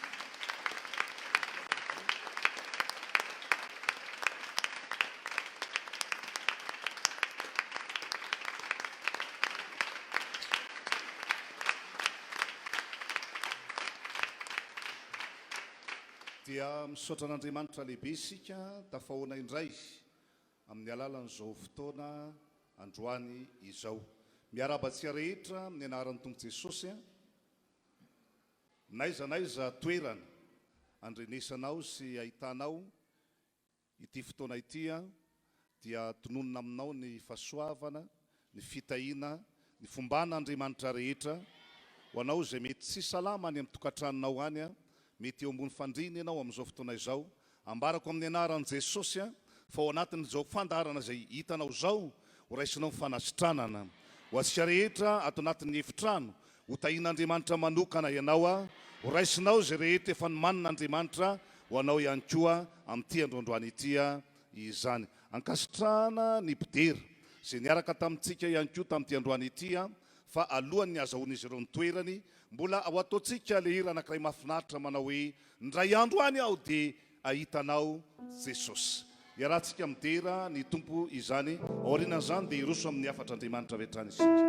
Dia misaotra an'Andriamanitra lehibe isika tafahoana indray amin'ny alalan'izao fotoana androany izao. Miarahaba antsika rehetra amin'ny anaran'ny Tompo Jesosy. N'aiza n'aiza toerana andrenesanao sy ahitanao ity fotoana ity dia tononina aminao ny fahasoavana, ny fitahiana, ny fomban'Andriamanitra rehetra ho anao izay mety tsy salama any amin'ny tokantranonao any, mety eo ambony fandriana ianao amin'izao fotoana izao. Ambarako amin'ny anaran'i Jesosy fa ao anatin'izao fandaharana izay hitanao izao, ho raisinao ny fanasitranana. Ho antsika rehetra ato anatin'ny efitrano, ho tahian'Andriamanitra manokana ianao, ho raisinao izay rehetra efa nomanin'Andriamanitra ho anao ihany koa amin'ity androandroany ity izany. Ankasitrahana ny mpidera izay niaraka tamintsika ihany koa tamin'ity androany ity fa alohan'ny hazahoan'izy ireo ny toerany, mbola ho ataontsika ilay hira anankiray mahafinaritra manao hoe Indray andro any aho dia hahita anao Jesosy. Iarahantsika midera ny Tompo izany, aorianan'izany dia hiroso amin'ny hafatr'Andriamanitra avy hatrany isika.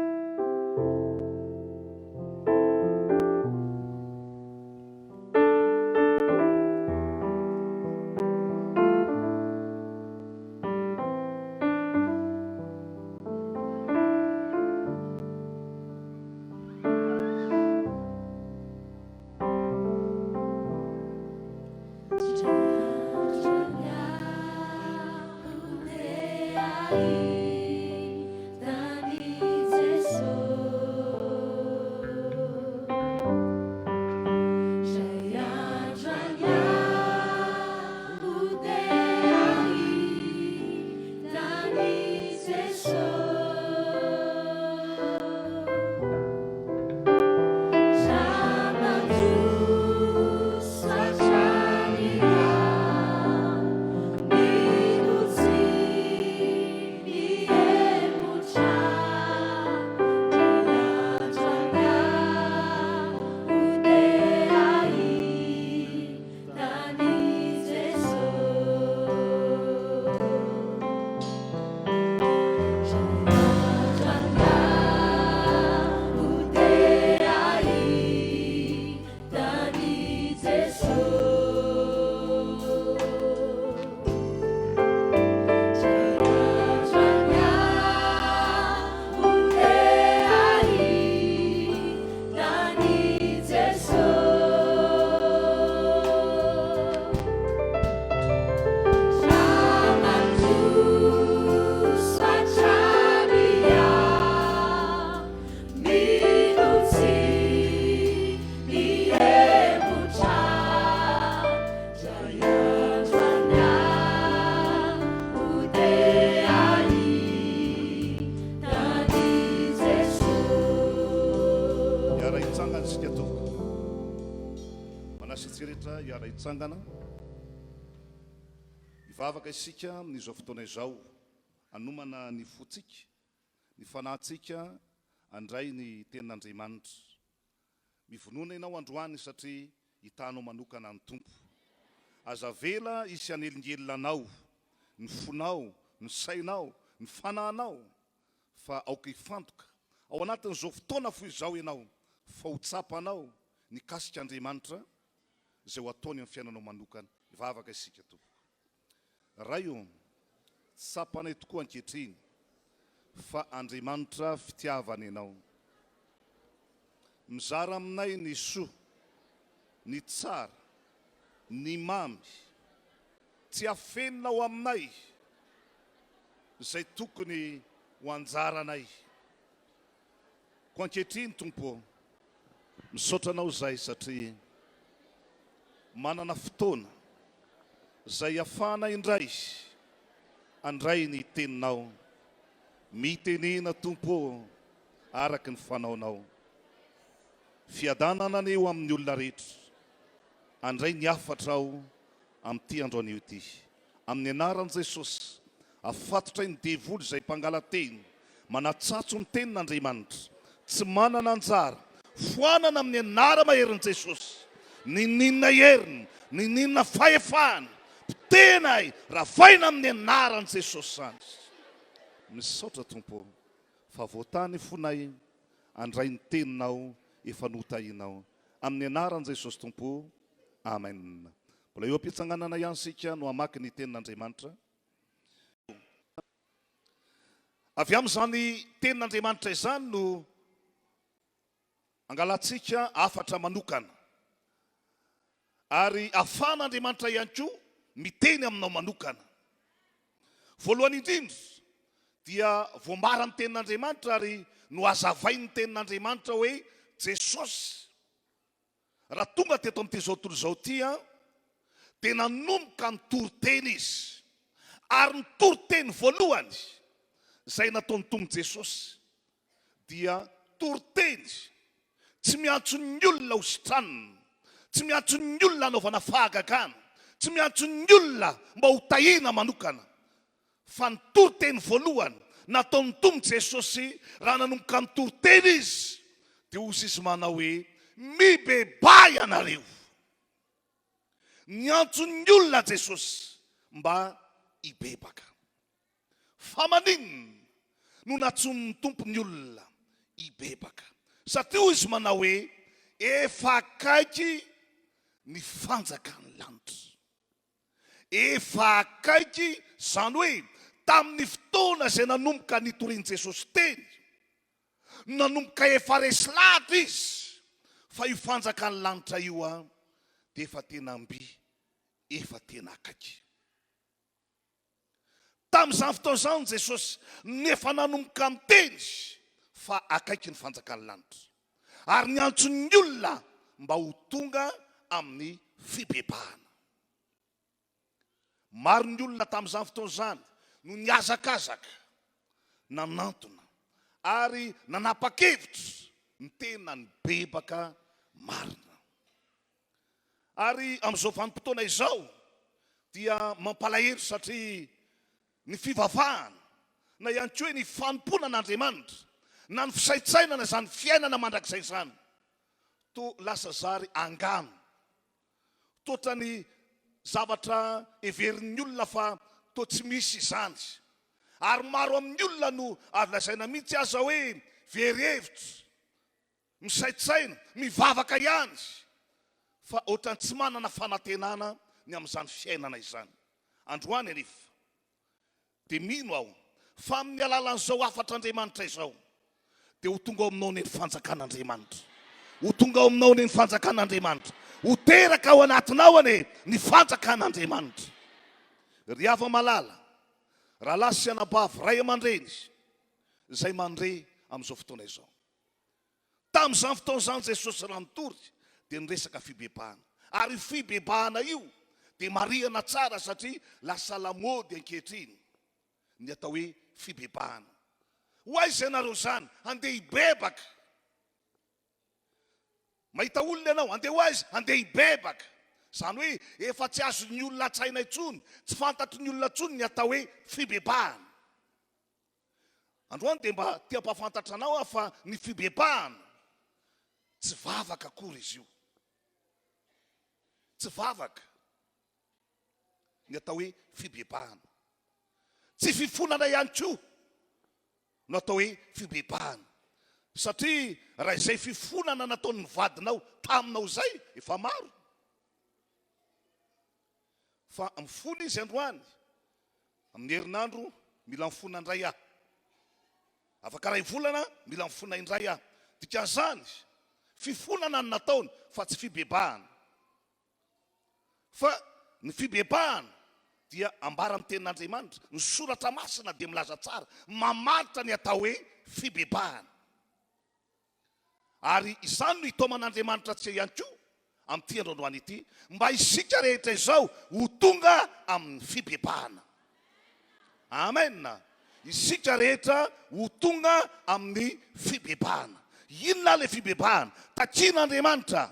Manasa antsika rehetra hiara-hitsangana. Hivavaka isika amin'izao fotoana izao, hanomana ny fontsika, ny fanahintsika handray ny Tenin'Andriamanitra. Mivonona ianao androany satria hitanao manokana ny Tompo. Aza avela hisy hanelingelina anao, ny fonao, ny sainao, ny fanahinao, fa aoka hifantoka ao anatin'izao fotoana fohy izao ianao fa ho tsapanao ny kasik'Andriamanitra izay ho ataony amin'ny fiainanao manokana. Hivavaka isika tompoko. Ray ô, tsapanay tokoa ankehitriny fa Andriamanitra fitiavana Ianao. Mizara aminay ny soa, ny tsara, ny mamy. Tsy afeninao aminay izay tokony ho anjaranay. Koa ankehitriny, Tompo ô, misaotra Anao izahay satria manana fotoana izay ahafahana indray handray ny Teninao. Mitenena, Tompo ô, araka ny fanaonao. Fiadanana anie ho amin'ny olona rehetra. Handray ny hafatrao amin'ity andro anio ity. Amin'ny anaran'i Jesosy, afatotray ny devoly izay mpangala-teny, manatsatso ny tenin'Andriamanitra, tsy manana anjara, foanana amin'ny anara-maherin'i Jesosy, niniana heriny, niniana fahefany, potehinay, ravaina amin'ny anaran'i Jesosy izany. Misaotra Tompo ô, fa voatahy ny fonay handray ny teninao efa notahinao. Amin'ny anaran'i Jesosy Tompo, Amen. Mbola eo am-pitsanganana ihany isika no hamaky ny tenin'Andriamanitra. Avy amin'izany tenin'Andriamanitra izany no angalantsika hafatra manokana. Ary ahafahan'Andriamanitra ihany koa miteny aminao manokana. Voalohany indrindra dia voambaran'ny tenin'Andriamanitra ary nohazavain'ny tenin'Andriamanitra hoe Jesosy Raha tonga teto amin'ity izao tontolo izao ity an, dia nanomboka nitory teny izy. Ary ny toriteny voalohany izay nataon'ny Tompo Jesosy dia toriteny tsy miantso ny olona ho sitranina, tsy miantso ny olona hanaovana fahagagana, tsy miantso ny olona mba ho tahiana manokana, Fa ny toriteny voalohany nataon'ny Tompo Jesosy raha nanomboka nitory teny Izy dia hozy Izy manao hoe, Mibebaha ianareo. Niantso ny olona Jesosy mba hibebaka. Fa maninona no nantsoin'ny Tompo ny olona hibebaka? Satria hoy Izy manao hoe, Efa akaiky ny fanjakan'ny lanitra. Efa akaiky, izany hoe tamin'ny fotoana izay nanomboka nitorian'i Jesosy teny, nanomboka efa resy lahatra izy fa io fanjakan'ny lanitra io dia efa tena mby, efa tena akaiky. Tamin'izany fotoana izany Jesosy no efa nanomboka niteny fa akaiky ny fanjakan'ny lanitra, ary niantso ny olona mba ho tonga amin'ny fibebahana. Maro ny olona tamin'izany fotoana izany no nihazakazaka, nanantona, ary nanapa-kevitra ny tena nibebaka marina. Ary amin'izao vanim-potoana izao dia mampalahelo satria ny fivavahana na ihany koa hoe ny fanompoana an'Andriamanitra na ny fisaintsainana izany fiainana mandrakizay izany toa lasa zary angano, toa ny zavatra heverin'ny olona fa toa tsy misy izany. Ary maro amin'ny olona no azo lazaina mihitsy aza hoe very hevitra. Misaintsaina, mivavaka ihany fa ohatran'ny tsy manana fanantenana ny amin'izany fiainana izany. Androany anefa dia mino aho fa amin'ny alalan'izao hafatr'Andriamanitra izao dia ho tonga ao aminao anie ny fanjakan'Andriamanitra. Ho tonga ao aminao anie ny fanjakan'Andriamanitra. Ho teraka ao anatinao anie ny fanjakan'Andriamanitra. Ry hava-malala, rahalahy sy anabavy, ray aman-dreny izay mandre amin'izao fotoana izao. Tamin'izany fotoana izany Jesosy raha nitory dia niresaka fibebahana. Ary io fibebahana io dia marihana tsara satria lasa lamaody ankehitriny ny atao hoe fibebahana. Ho aiza ianareo izany? Handeha hibebaka. Mahita olona ianao, andeha ho aiza? Andeha hibebaka. Izany hoe efa tsy azon'ny olona an-tsaina intsony, tsy fantatry ny olona intsony ny atao hoe fibebahana. Androany dia mba te hampahafantatra anao aho fa ny fibebahana tsy vavaka akory izy io. Tsy vavaka ny atao hoe fibebahana. Tsy fifonana ihany koa no atao hoe fibebahana. Satria raha izay fifonana nataon'ny vadinao taminao izay efa maro. Fa mifona izy androany, amin'ny herinandro mila mifona indray aho. Afaka iray volana mila mifona indray aho. Dikan'izany, fifonana no nataony fa tsy fibebahana. Fa ny fibebahana dia ambaran'ny tenin'Andriamanitra, ny soratra masina dia milaza tsara, mamaritra ny atao hoe fibebahana. Ary izany no itaoman'Andriamanitra antsika ihany koa amin'ity andro androany ity, mba isika rehetra izao ho tonga amin'ny fibebahana. Amen! Isika rehetra ho tonga amin'ny fibebahana. Inona ilay fibebahana? Takian'Andriamanitra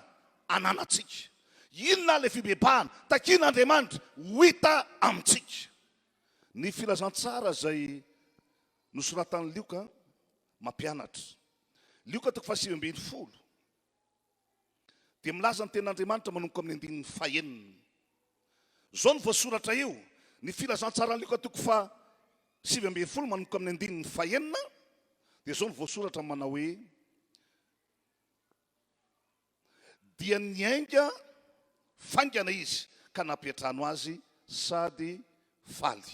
ananantsika. Inona ilay fibebahana? Takian'Andriamanitra ho hita amintsika. Ny filazantsara izay nosoratan'i Lioka mampianatra. Lioka toko faha-19 dia milaza ny tenin'Andriamanitra manomboka amin'ny andininy fahenina. Izao no voasoratra eo, ny filazantsaran'i Lioka toko faha-19 manomboka amin'ny andininy fahenina dia izao no voasoratra manao hoe, Dia niainga faingana izy ka nampiantrano azy sady faly.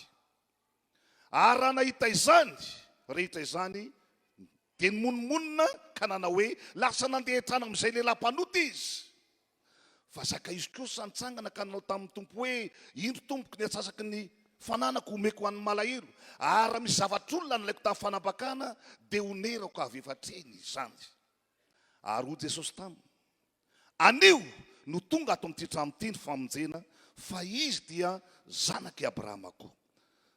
Ary raha nahita izany rehetra izany, dia nimonomonona ka nanao hoe, Lasa nandeha hatrany amin'izay lehilahy mpanota izy. Fa Zakaiosy kosa nitsangana ka nanao tamin'ny Tompo hoe, Indro, Tompoko, ny antsasaky ny fananako homeko ho an'ny malahelo, ary raha misy zavatr'olona nalaiko tamin'ny fanambakana, dia honerako avy efa hatreny izany. Ary hoy Jesosy taminy, Anio no tonga ato amin'ity trano ity ny famonjena, fa izy dia zanak'i Abrahama koa.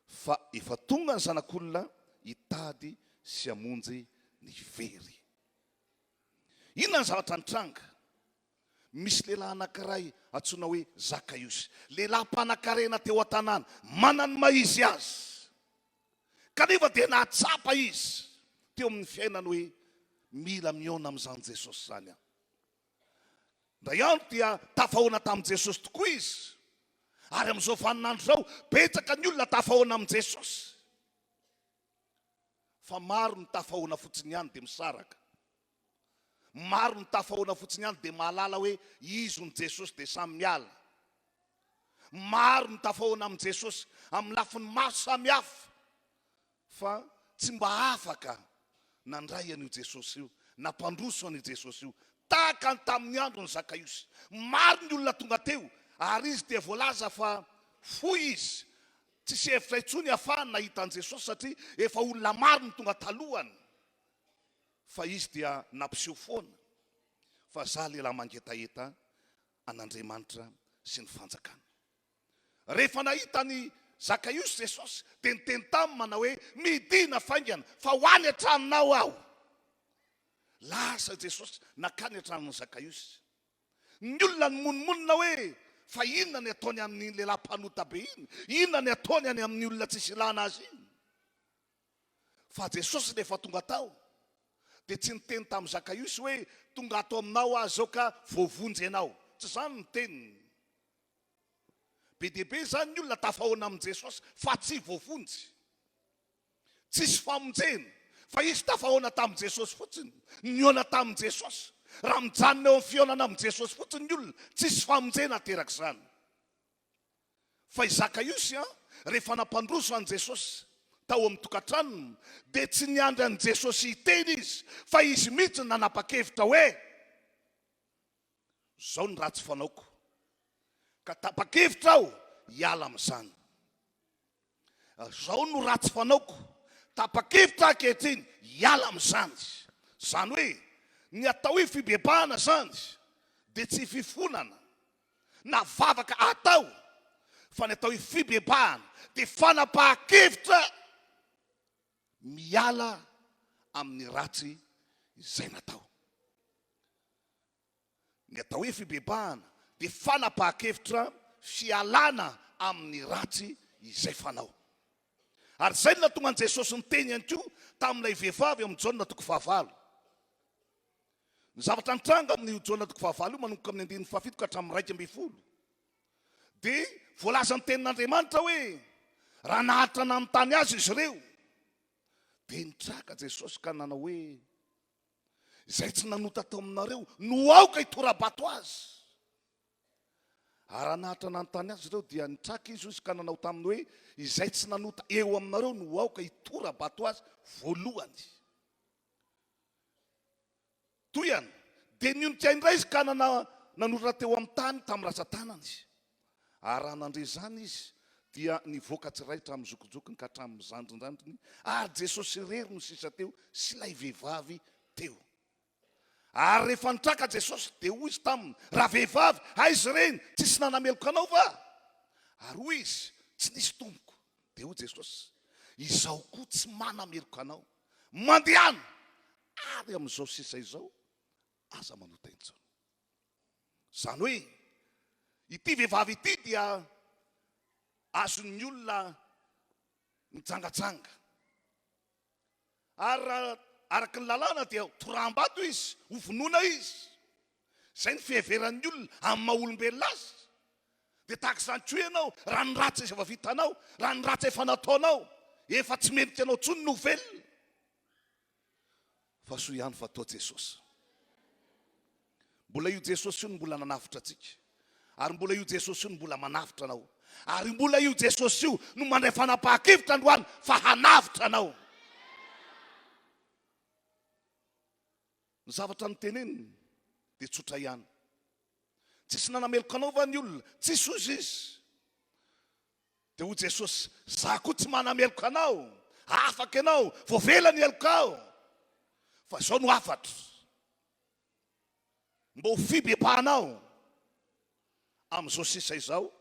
Fa efa tonga ny Zanak'olona hitady sy hamonjy ny very. Inona ny zavatra nitranga? Misy lehilahy anankiray antsoina hoe Zakaiosy, lehilahy mpanankarena teo an-tanàna, manana ny maha izy azy. Kanefa dia nahatsapa izy teo amin'ny fiainany hoe mila mihaona amin'izany Jesosy izany aho. Indray andro dia tafahoana tamin'i Jesosy tokoa izy. Ary amin'izao vaninandro izao, betsaka ny olona tafahoana amin'i Jesosy. Fa maro ny tafahoana fotsiny ihany dia misaraka. Maro ny tafahoana fotsiny ihany dia mahalala hoe izy no Jesosy dia samy miala. Maro ny tafahoana amin'i Jesosy amin'ny lafiny maro samihafa fa tsy mba afaka nandray an'io Jesosy io, nampandroso an'io Jesosy io tahaka ny tamin'ny andron'i Zakaiosy. Maro ny olona tonga teo ary izy dia voalaza fa fohy izy, tsisy hevitra intsony ahafahany nahita an'i Jesosy satria efa olona maro no tonga talohany. Fa izy dia nampiseho foana fa za lehilahy mangetaheta an'Andriamanitra sy ny fanjakany. Rehefa nahita an'i Zakaiosy Jesosy dia niteny taminy manao hoe, Midina faingana fa ho any an-tranonao aho. Lasa Jesosy nankany an-tranon'i Zakaiosy. Ny olona nimonomonona hoe, Fa inona ny ataony amin'iny lehilahy mpanota be iny? Inona ny ataony any amin'ny olona tsisy ilana azy iny? Fa Jesosy rehefa tonga tao dia tsy niteny tamin'i Zakaiosy hoe, Tonga ato aminao aho izao ka voavonjy ianao. Tsy izany ny teniny. Be dia be izany ny olona tafahoana amin'i Jesosy fa tsy voavonjy. Tsisy famonjena fa izy tafahoana tamin'i Jesosy fotsiny, nihaona tamin'i Jesosy. Raha mijanona eo amin'ny fihaonana amin'i Jesosy fotsiny ny olona, tsisy famonjena aterak'izany. Fa i Zakaiosy, rehefa nampandroso an'i Jesosy tao amin'ny tokantranony, dia tsy niandry an'i Jesosy hiteny izy, fa izy mihitsy no nanapa-kevitra hoe, Izao ny ratsy fanaoko, ka tapa-kevitra aho hiala amin'izany. Izao no ratsy fanaoko, tapa-kevitra aho ankehitriny hiala amin'izany. Izany hoe, ny atao hoe fibebahana izany dia tsy fifonana, na vavaka atao fa ny atao hoe fibebahana dia fanapahan-kevitra miala amin'ny ratsy izay natao. Ny atao hoe fibebahana dia fanapahan-kevitra fialana amin'ny ratsy izay fanao. Ary izay no nahatonga an'i Jesosy niteny ihany koa tamin'ilay vehivavy ao amin'ny Jaona toko fahavalo. Ny zavatra nitranga amin'io Jaona toko fahavalo io manomboka amin'ny andininy fahafito ka hatramin'ny 11 dia voalazan'ny tenin'Andriamanitra hoe raha naharitra nanontany azy izy ireo dia nitraka Jesosy ka nanao hoe Izay tsy nanota tao aminareo no aoka hitora-bato azy. Ary raha naharitra nanontany azy ireo, dia nitraka izy, hoy izy, ka nanao taminy hoe, Izay tsy nanota eo aminareo no aoka hitora-bato azy voalohany. Tohihana, dia nionika indray izy ka nanoratra teo amin'ny tany tamin'ny ratsan-tanany. Ary raha nandre izany izy, dia nivoaka tsirairay hatramin'ny zokinjokiny ka hatramin'ny zandrindrandriny, ary Jesosy irery no sisa teo sy ilay vehivavy teo. Ary rehefa nitraka Jesosy, dia hoy Izy taminy, Ravehivavy, aiza ireny? Tsisy nanameloka anao va? Ary hoy izy, Tsy nisy, Tompoko. Dia hoy Jesosy, Izaho koa tsy manameloka anao. Mandehana, ary amin'izao sisa izao aza manota intsony. Izany hoe, ity vehivavy ity dia azon'ny olona nijangajanga. Ary raha araka ny lalàna dia toraham-bato izy, hovonoina izy. Izay ny fiheveran'ny olona amin'ny maha olombelona azy. Dia tahaka izany koa ianao, raha ny ratsy efa vitanao, raha ny ratsy efa nataonao, efa tsy mendrika anao intsony ny ho velona. Fa soa ihany fa toa Jesosy. Mbola io Jesosy io no mbola nanavotra antsika. Ary mbola io Jesosy io no mbola manavotra anao. Ary mbola io Jesosy io no mandray fanapahan-kevitra androany fa hanavotra anao. Ny zavatra noteneniny dia tsotra ihany. Tsisy nanameloka anao va ny olona? Tsisy hozy izy. Dia hoy Jesosy, Izaho koa tsy manameloka anao, afaka ianao, voavela ny helokao. Fa izao no hafatro, mba ho fibebahanao amin'izao sisa izao,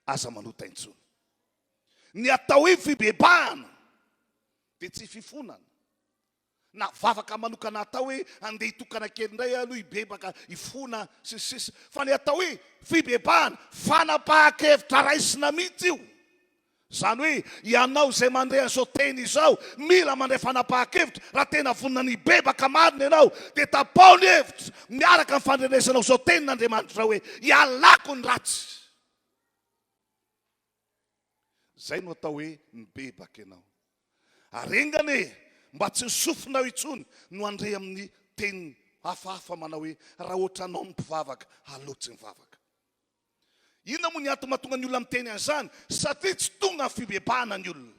aza manota intsony. Ny atao hoe fibebahana dia tsy fifonana, Na vavaka manokana atao hoe andeha hitokana kely indray aloha hibebaka, hifona sy ny sisa Fa ny atao hoe fibebahana, fanapahan-kevitra raisina mihitsy io. Izany hoe ianao izay mandre an'izao teny izao, mila mandray fanapahan-kevitra, raha tena vonona ny hibebaka marina ianao dia tapaho ny hevitra miaraka amin'ny fandrenesanao izao tenin'Andriamanitra izao hoe ialako ny ratsy. Izay no atao hoe mibebaka ianao. Ary enga anie mba tsy ny sofinao intsony no handre amin'ny teny hafahafa manao hoe raha ohatranao ny mpivavaka, aleo tsy mivavaka. Inona moa ny antony mahatonga ny olona miteny an'izany? Satria tsy tonga amin'ny fibebahana ny olona.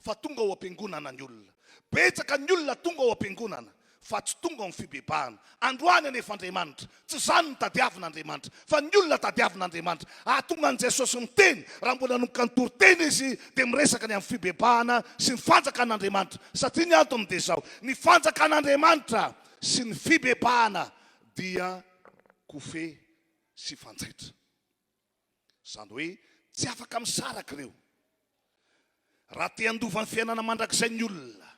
Fa tonga ao am-piangonana ny olona. Betsaka ny olona tonga ao am-piangonana fa tsy tonga ao amin'ny fibebahana. Androany anefa Andriamanitra, tsy izany no tadiavin'Andriamanitra, fa ny olona tadiavin'Andriamanitra. Hahatonga an'i Jesosy miteny, raha mbola nanomboka nitory teny Izy, dia miresaka ny amin'ny fibebahana sy ny fanjakan'Andriamanitra. Satria ny antony dia izao, ny fanjakan'Andriamanitra sy ny fibebahana dia kofehy sy fanjaitra. Izany hoe tsy afaka misaraka ireo. Raha te handova ny fiainana mandrakizay ny olona,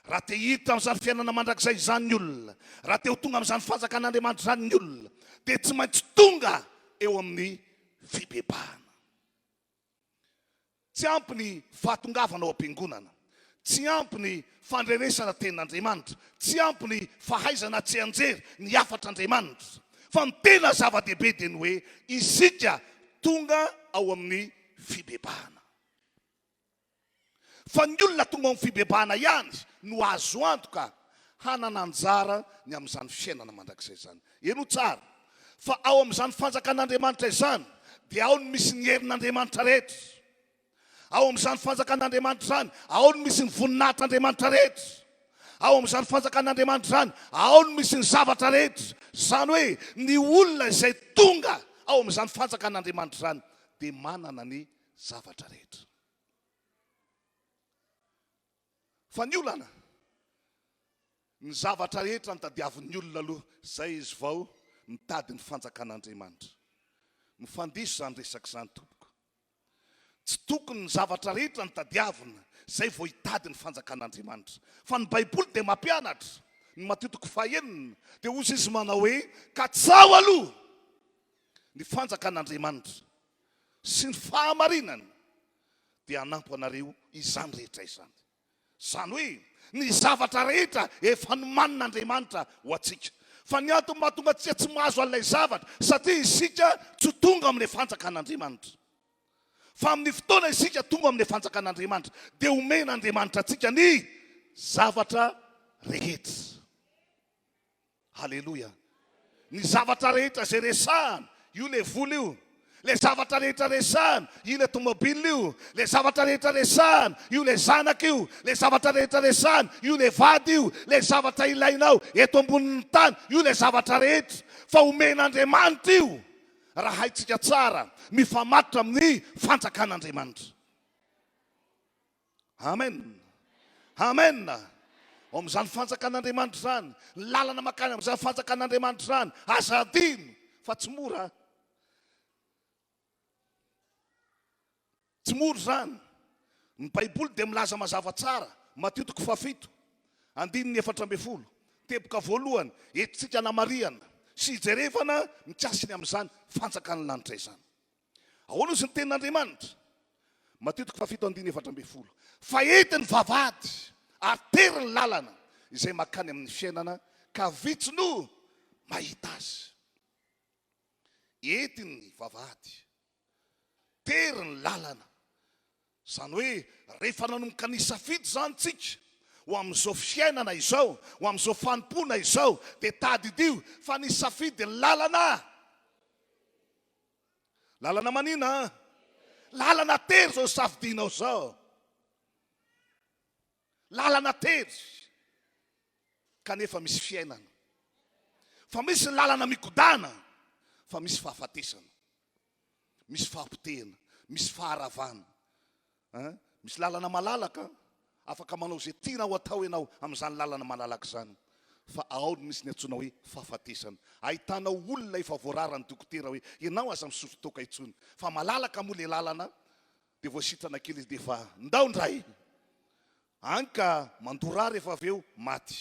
raha te hiditra amin'izany fiainana mandrakizay izany ny olona, raha te ho tonga amin'izany fanjakan'Andriamanitra izany ny olona, dia tsy maintsy tonga eo amin'ny fibebahana. Tsy ampy ny fahatongavana ao am-piangonana, tsy ampy ny fandrenesana tenin'Andriamanitra, tsy ampy ny fahaizana tsianjery ny hafatr'Andriamanitra, fa ny tena zava-dehibe dia ny hoe isika tonga ao amin'ny fibebahana. Fa ny olona tonga ao amin'ny fibebahana ihany no azo antoka hanana anjara ny amin'izany fiainana mandrakizay izany. Henoy tsara fa ao amin'izany fanjakan'Andriamanitra izany dia ao no misy ny herin'Andriamanitra rehetra. Ao amin'izany fanjakan'Andriamanitra izany, ao no misy ny voninahitr'Andriamanitra rehetra. Ao amin'izany fanjakan'Andriamanitra izany, ao no misy ny zavatra rehetra. Izany hoe ny olona izay tonga ao amin'izany fanjakan'Andriamanitra izany dia manana ny zavatra rehetra. Fa ny olana, ny zavatra rehetra no tadiavin'ny olona aloha, izay izy vao mitady ny fanjakan'Andriamanitra. Mifandiso izany resaka izany tompoko. Tsy tokony ny zavatra rehetra no tadiavina, izay vao hitady ny fanjakan'Andriamanitra. Fa ny Baiboly dia mampianatra. Ny Matio toko fahenina dia hozy izy manao hoe, Katsaho aloha ny fanjakan'Andriamanitra sy ny fahamarinany dia hanampy anareo izany rehetra izany. Izany hoe ny zavatra rehetra efa nomanin'Andriamanitra ho antsika. Fa ny antony mahatonga antsika tsy mahazo an'ilay zavatra satria isika tsy tonga amin'ilay fanjakan'Andriamanitra. Fa amin'ny fotoana isika tonga amin'ilay fanjakan'Andriamanitra dia omen'Andriamanitra antsika ny zavatra rehetra. Aleloia. Ny zavatra rehetra izay resahana, io ilay vola io, ilay zavatra rehetra resahana, io ilay tomobile io, ilay zavatra rehetra resahana, io ilay zanaka io, ilay zavatra rehetra resahana, io ilay vady io, ilay zavatra ilainao eto ambonin'ny tany, io ilay zavatra rehetra. Fa omen'Andriamanitra io raha haintsika tsara mifamatotra amin'ny fanjakan'Andriamanitra. Amen. Amen. Ao amin'izany fanjakan'Andriamanitra izany, ny lalana mankany amin'izany fanjakan'Andriamanitra izany, aza adino fa tsy mora. Tsy mora izany. Ny Baiboly dia milaza mazava tsara, Matio toko fahafito, andininy 14, teboka voalohany, entintsika anamarihana sy hijerevana mikasika ny amin'izany fanjakan'ny lanitra izany. Ahoana ozy ny tenin'Andriamanitra? Matio toko fahafito andininy 14. Fa ety ny vavahady ary tery ny lalana izay mankany amin'ny fiainana ka vitsy no mahita azy. Ety ny vavahady, tery ny lalana. Izany hoe rehefa nanomboka nisafidy izany tsika ho amin'izao fiainana izao, ho amin'izao fanompoana izao, dia tadidio fa nisafidy ny lalana. Lalana manina an? Lalana tery izao safidianao izao. Lalana tery. Kanefa misy fiainana. Fa misy ny lalana mikodana fa misy fahafatesana. Misy fahapotehana, misy faharavana. Hein? Misy lalana malalaka, afaka manao izay tianao atao ianao amin'izany lalana malalaka izany. Fa ao no misy ny antsoina hoe fahafatesana. Ahitanao olona efa voararan'ny dokotera hoe ianao aza misotro toaka intsony. Fa malalaka moa ilay lalana, dia voasitrana kely izy dia efa ndao indray. Any ka mandoa rà rehefa avy eo, maty.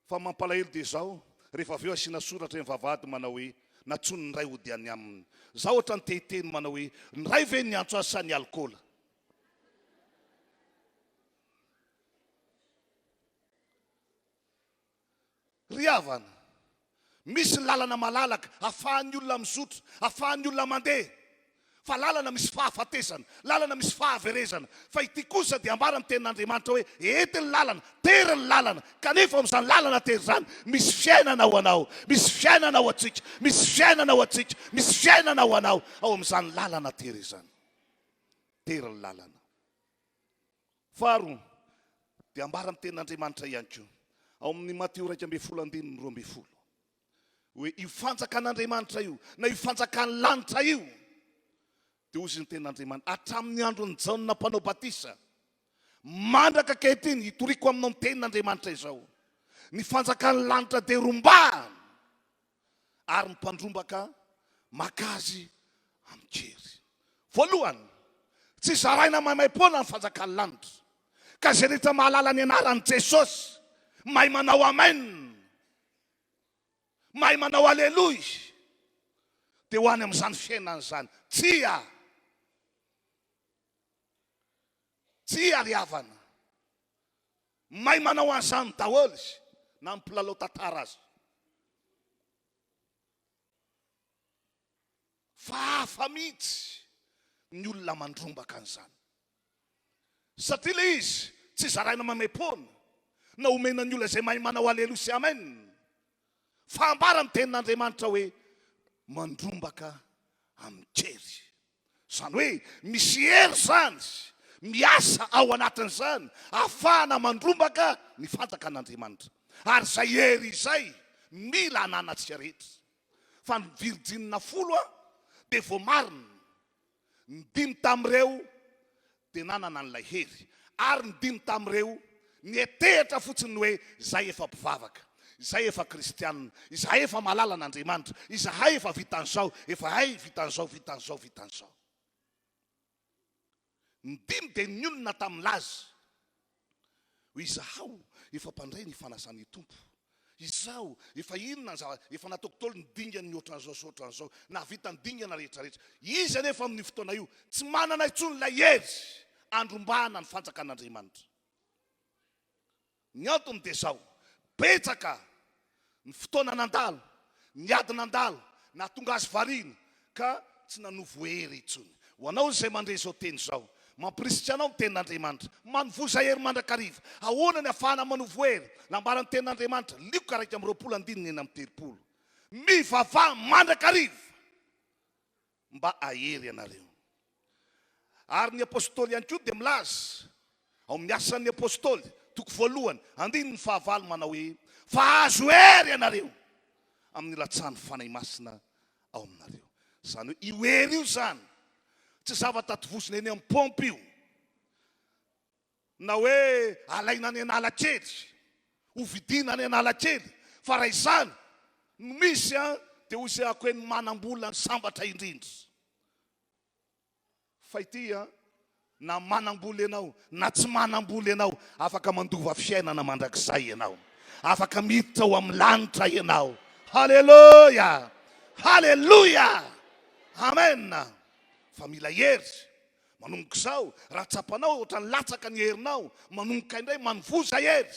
Fa mampalahelo dia izao, rehefa avy eo asiana soratra eny vavahady manao hoe, nantsoin'ny Ray hody any aminy. Za ohatran'ny te hiteny manao hoe, ny Ray ve niantso azy sa ny alikaola? Ry havana, misy ny lalana malalaka afahan'ny olona mizotra, afahan'ny olona mandeha. Fa lalana misy fahafatesana, lalana misy fahaverezana. Fa ity kosa dia ambara amin'ny tenin'Andriamanitra hoe, ety ny lalana, tery ny lalana, kanefa amin'izany lalana tery izany, misy fiainana ho anao, misy fiainana ho antsika, misy fiainana ho antsika, misy fiainana ho anao ao amin'izany lalana tery izany. Tery ny lalana. Faharoa, dia ambara amin'ny tenin'Andriamanitra ihany koa, ao amin'ny Matio 11 andininy 12. Hoe io fanjakan'Andriamanitra io, na io fanjakan'ny lanitra io, dia hozy ny tenin'Andriamanitra, hatramin'ny andron'i Jaona mpanao batisa, mandraka ankehitriny, hitoriako aminao ny tenin'Andriamanitra izao, ny fanjakan'ny lanitra dia rombahana, ary ny mpandrombaka maka azy amin-kery. Voalohany, tsy zaraina maimaim-poana ny fanjakan'ny lanitra, ka izay rehetra mahalala ny anaran'i Jesosy, mahay manao amen, Mahay manao aleloia dia ho any amin'izany fiainana izany. Tsia! Tsia ry havana. Mahay manao an'izany daholo izy, na ny mpilalao tantara aza. Fa hafa mihitsy ny olona mandrombaka an'izany. Satria ilay izy tsy zaraina maimaimpoana na omena ny olona izay mahay manao aleloia sy amen. Fa ambara ny tenin'Andriamanitra hoe mandrombaka amin-kery. Izany hoe misy hery izany miasa ao anatin'izany ahafahana mandrombaka ny fanjakan'Andriamanitra. Ary izay hery izay mila ananantsika rehetra. Fa ny virjinina folo dia voamarina. Ny dimy tamin'ireo dia nanana an'ilay hery, ary ny dimy tamin'ireo nietehitra fotsiny ny hoe, Izahay efa mpivavaka, izahay efa kristianina, izahay efa mahalala an'Andriamanitra, izahay efa vita an'izao, efa hay vita an'izao, vita an'izao, vita an'izao. Ny dimy dia nionona tamin'ny laza. Hoe izahao, efa mpandray ny fanasan'ny Tompo. Izaho, efa inona ny zava, efa nataoko daholo ny dingan'ny ohatran'izao sy ohatran'izao, nahavita ny dingana rehetra rehetra. Izy anefa amin'io fotoana io, tsy manana intsony ilay hery handrombahana ny fanjakan'Andriamanitra. Ny antony dia izao, betsaka ny fotoana nandalo, ny ady nandalo, nahatonga azy variana ka tsy nanovo hery intsony. Ho anao izay mandre izao teny izao, mampirisika anao ny tenin'Andriamanitra, manovoza hery mandrakariva. Ahoana ny ahafahana manovo hery? Nambaran'ny tenin'Andriamanitra, Lioka 21 andininy 36, Mivavaha mandrakariva! mba hahery anareo. Ary ny Apostoly ihany koa dia milaza ao amin'ny Asan'ny Apostoly, toko voalohany, andininy fahavalo manao hoe, Fa hahazo hery ianareo amin'ny latsahan'ny Fanahy Masina ao aminareo. Izany hoe io hery io izany tsy zavatra tovozina eny amin'ny paompy io. Na hoe alaina any Analakely, ho vidiana any Analakely, fa raha izany no misy an, dia hoy Seako hoe ny manam-bola no sambatra indrindra. Fa ity an, na manam-bola ianao na tsy manam-bola ianao, afaka mandova fiainana mandrakizay ianao. Afaka miditra ao amin'ny lanitra ianao. Haleloia! Haleloia! Amen! Fa mila hery. Manomboka izao, raha tsapanao ohatran'ny latsaka ny herinao, manomboka indray manovoza hery.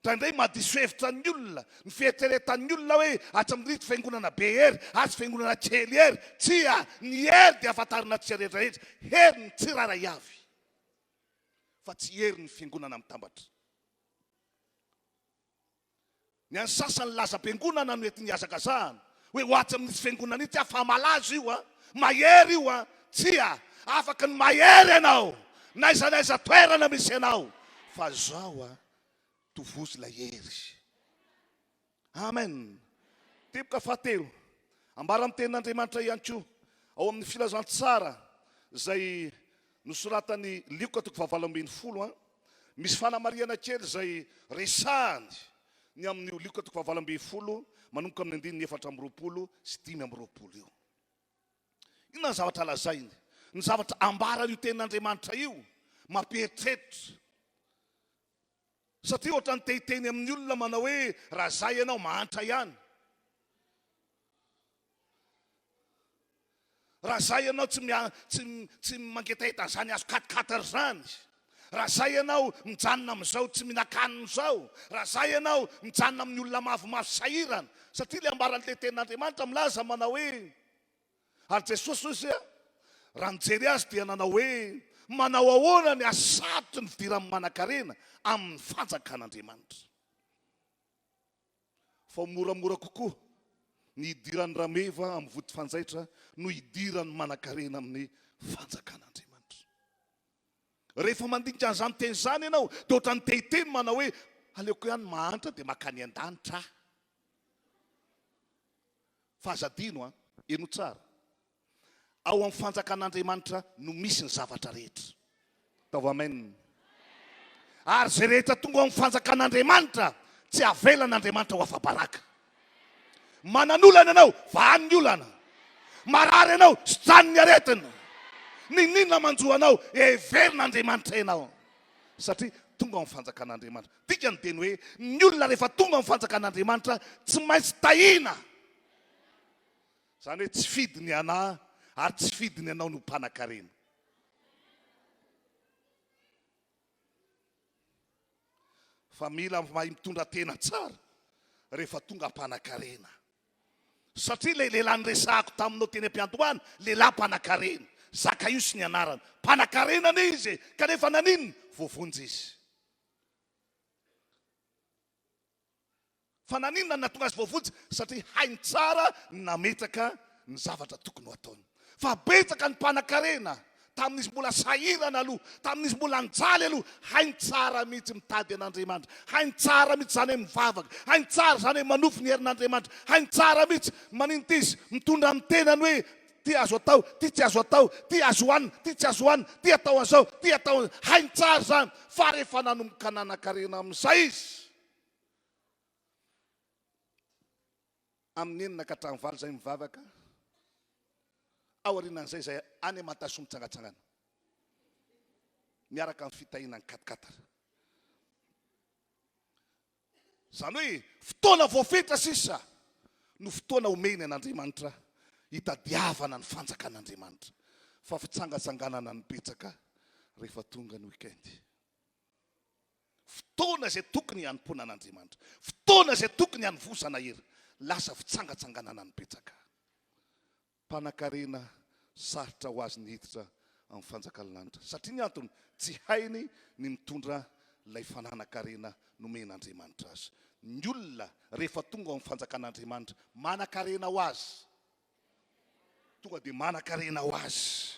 Indraindray mahadiso hevitra ny olona, ny fieritreretan'ny olona hoe atsy amin'iritsy fiangonana be hery, atsy fiangonana kely hery. Tsia, ny hery dia ahafantarana antsika rehetra rehetra, herin'ny tsirairay avy, fa tsy herin'ny fiangonana mitambatra. Ny an'ny sasany lazam-piangonana no entiny hihazakazahana, hoe ho atsy amin'itsy fiangonana itsy aho fa malaza io an, mahery io an! Tsia, afaka ny mahery ianao n'aiza n'aiza toerana misy anao, fa zao an, tovozy ilay hery. Amen. Teboka fahatelo, ambara amin'ny tenin'Andriamanitra ihany koa ao amin'ny filazantsara izay Nosoratan'i Lioka toko fahavalo 18 an. Misy fanamarihana kely izay resahany ny amin'io Lioka toko fahavalo 18 manomboka amin'ny andininy 24 sy 25 io. Inona ny zavatra lazainy? Ny zavatra ambaran'io tenin'Andriamanitra io mampieritreritra. Satria ohatran'ny te hiteny amin'ny olona manao hoe raha zay ianao mahantra ihany. Raha zay ianao tsy mia tsy tsy mangetaheta an'izany azo quatre izany. Raha zay ianao mijanona amin'izao tsy mihinan-kanina izao. Raha zay ianao mijanona amin'ny olona mavomavo sahirana. Satria ilay ambaran'ilay tenin'Andriamanitra milaza manao hoe. Ary Jesosy hoy izy, raha nijery azy dia nanao hoe, Manao ahoana ny hasarotry ny fidiran'ny manankarena amin'ny fanjakan'Andriamanitra? Fa ho moramora kokoa ny hidiran'ny rameva amin'ny vody fanjaitra noho hidiran'ny manankarena amin'ny fanjakan'Andriamanitra. Rehefa mandinika an'izany teny izany ianao, dia ohatran'ny te hiteny manao hoe, Aleoko ihany mahantra dia mankany an-danitra aho. Fa aza adino an, henoy tsara, ao amin'ny fanjakan'Andriamanitra no misy ny zavatra rehetra. Ataovy amen. Ary izay rehetra tonga ao amin'ny fanjakan'Andriamanitra, tsy avelan'Andriamanitra ho afa-baraka. Manan'olana ianao, vahany ny olana. Marary ianao, sitrano ny aretina. N'inon'inona manjo anao, heverin'Andriamanitra ianao. Satria tonga ao amin'ny fanjakan'Andriamanitra. Dikany dia ny hoe ny olona rehefa tonga amin'ny fanjakan'Andriamanitra tsy maintsy tahiana. Izany hoe tsy fidiny anà ary tsy fidiny anao no mpanakarena. Fa mila mahay mitondra tena tsara rehefa tonga mpanakarena. Satria ilay lehilahy niresahako taminao teny am-piandohana, lehilahy mpanakarena. Zakaiosy ny anarany. Mpanakarena anie izy e! Kanefa naninona? Voavonjy izy. Fa naninona no nahatonga azy voavonjy? Satria hainy tsara ny nametraka ny zavatra tokony ho ataony. Fa betsaka ny mpanakarena tamin'izy mbola sahirana aloha, tamin'izy mbola nijaly aloha, hainy tsara mihitsy mitady an'Andriamanitra, hainy tsara mihitsy izany hoe mivavaka, hainy tsara izany hoe manofy ny herin'Andriamanitra, hainy tsara mihitsy maninona izy mitondra ny tenany hoe Ty azo atao, ty tsy azo atao, ty azo hohanina, ty tsy azo hohanina, ty atao an'izao, ty atao an'izao. Hainy tsara izany, fa rehefa nanomboka nanan-karena amin'izay izy, amin'ny enina ka hatramin'ny valo izay mivavaka, aorianan'izay izay any Mantasoa mitsangatsangana, miaraka amin'ny fitahiana ny quatre-quatre. Izany hoe fotoana voafetra sisa no fotoana omeny an'Andriamanitra hitadiavana ny fanjakan'Andriamanitra. Fa fitsangatsanganana no betsaka rehefa tonga ny week-end. Fotoana izay tokony hanompoana an'Andriamanitra, fotoana izay tokony hanovozana hery, lasa fitsangatsanganana no betsaka. Mpanankarena sarotra ho azy ny hiditra amin'ny fanjakan'ny lanitra satria ny antony tsy hainy ny mitondra ilay fananan-karena nomen'Andriamanitra azy. Ny olona rehefa tonga ao amin'ny fanjakan'Andriamanitra manan-karena ho azy, tonga dia manan-karena ho azy.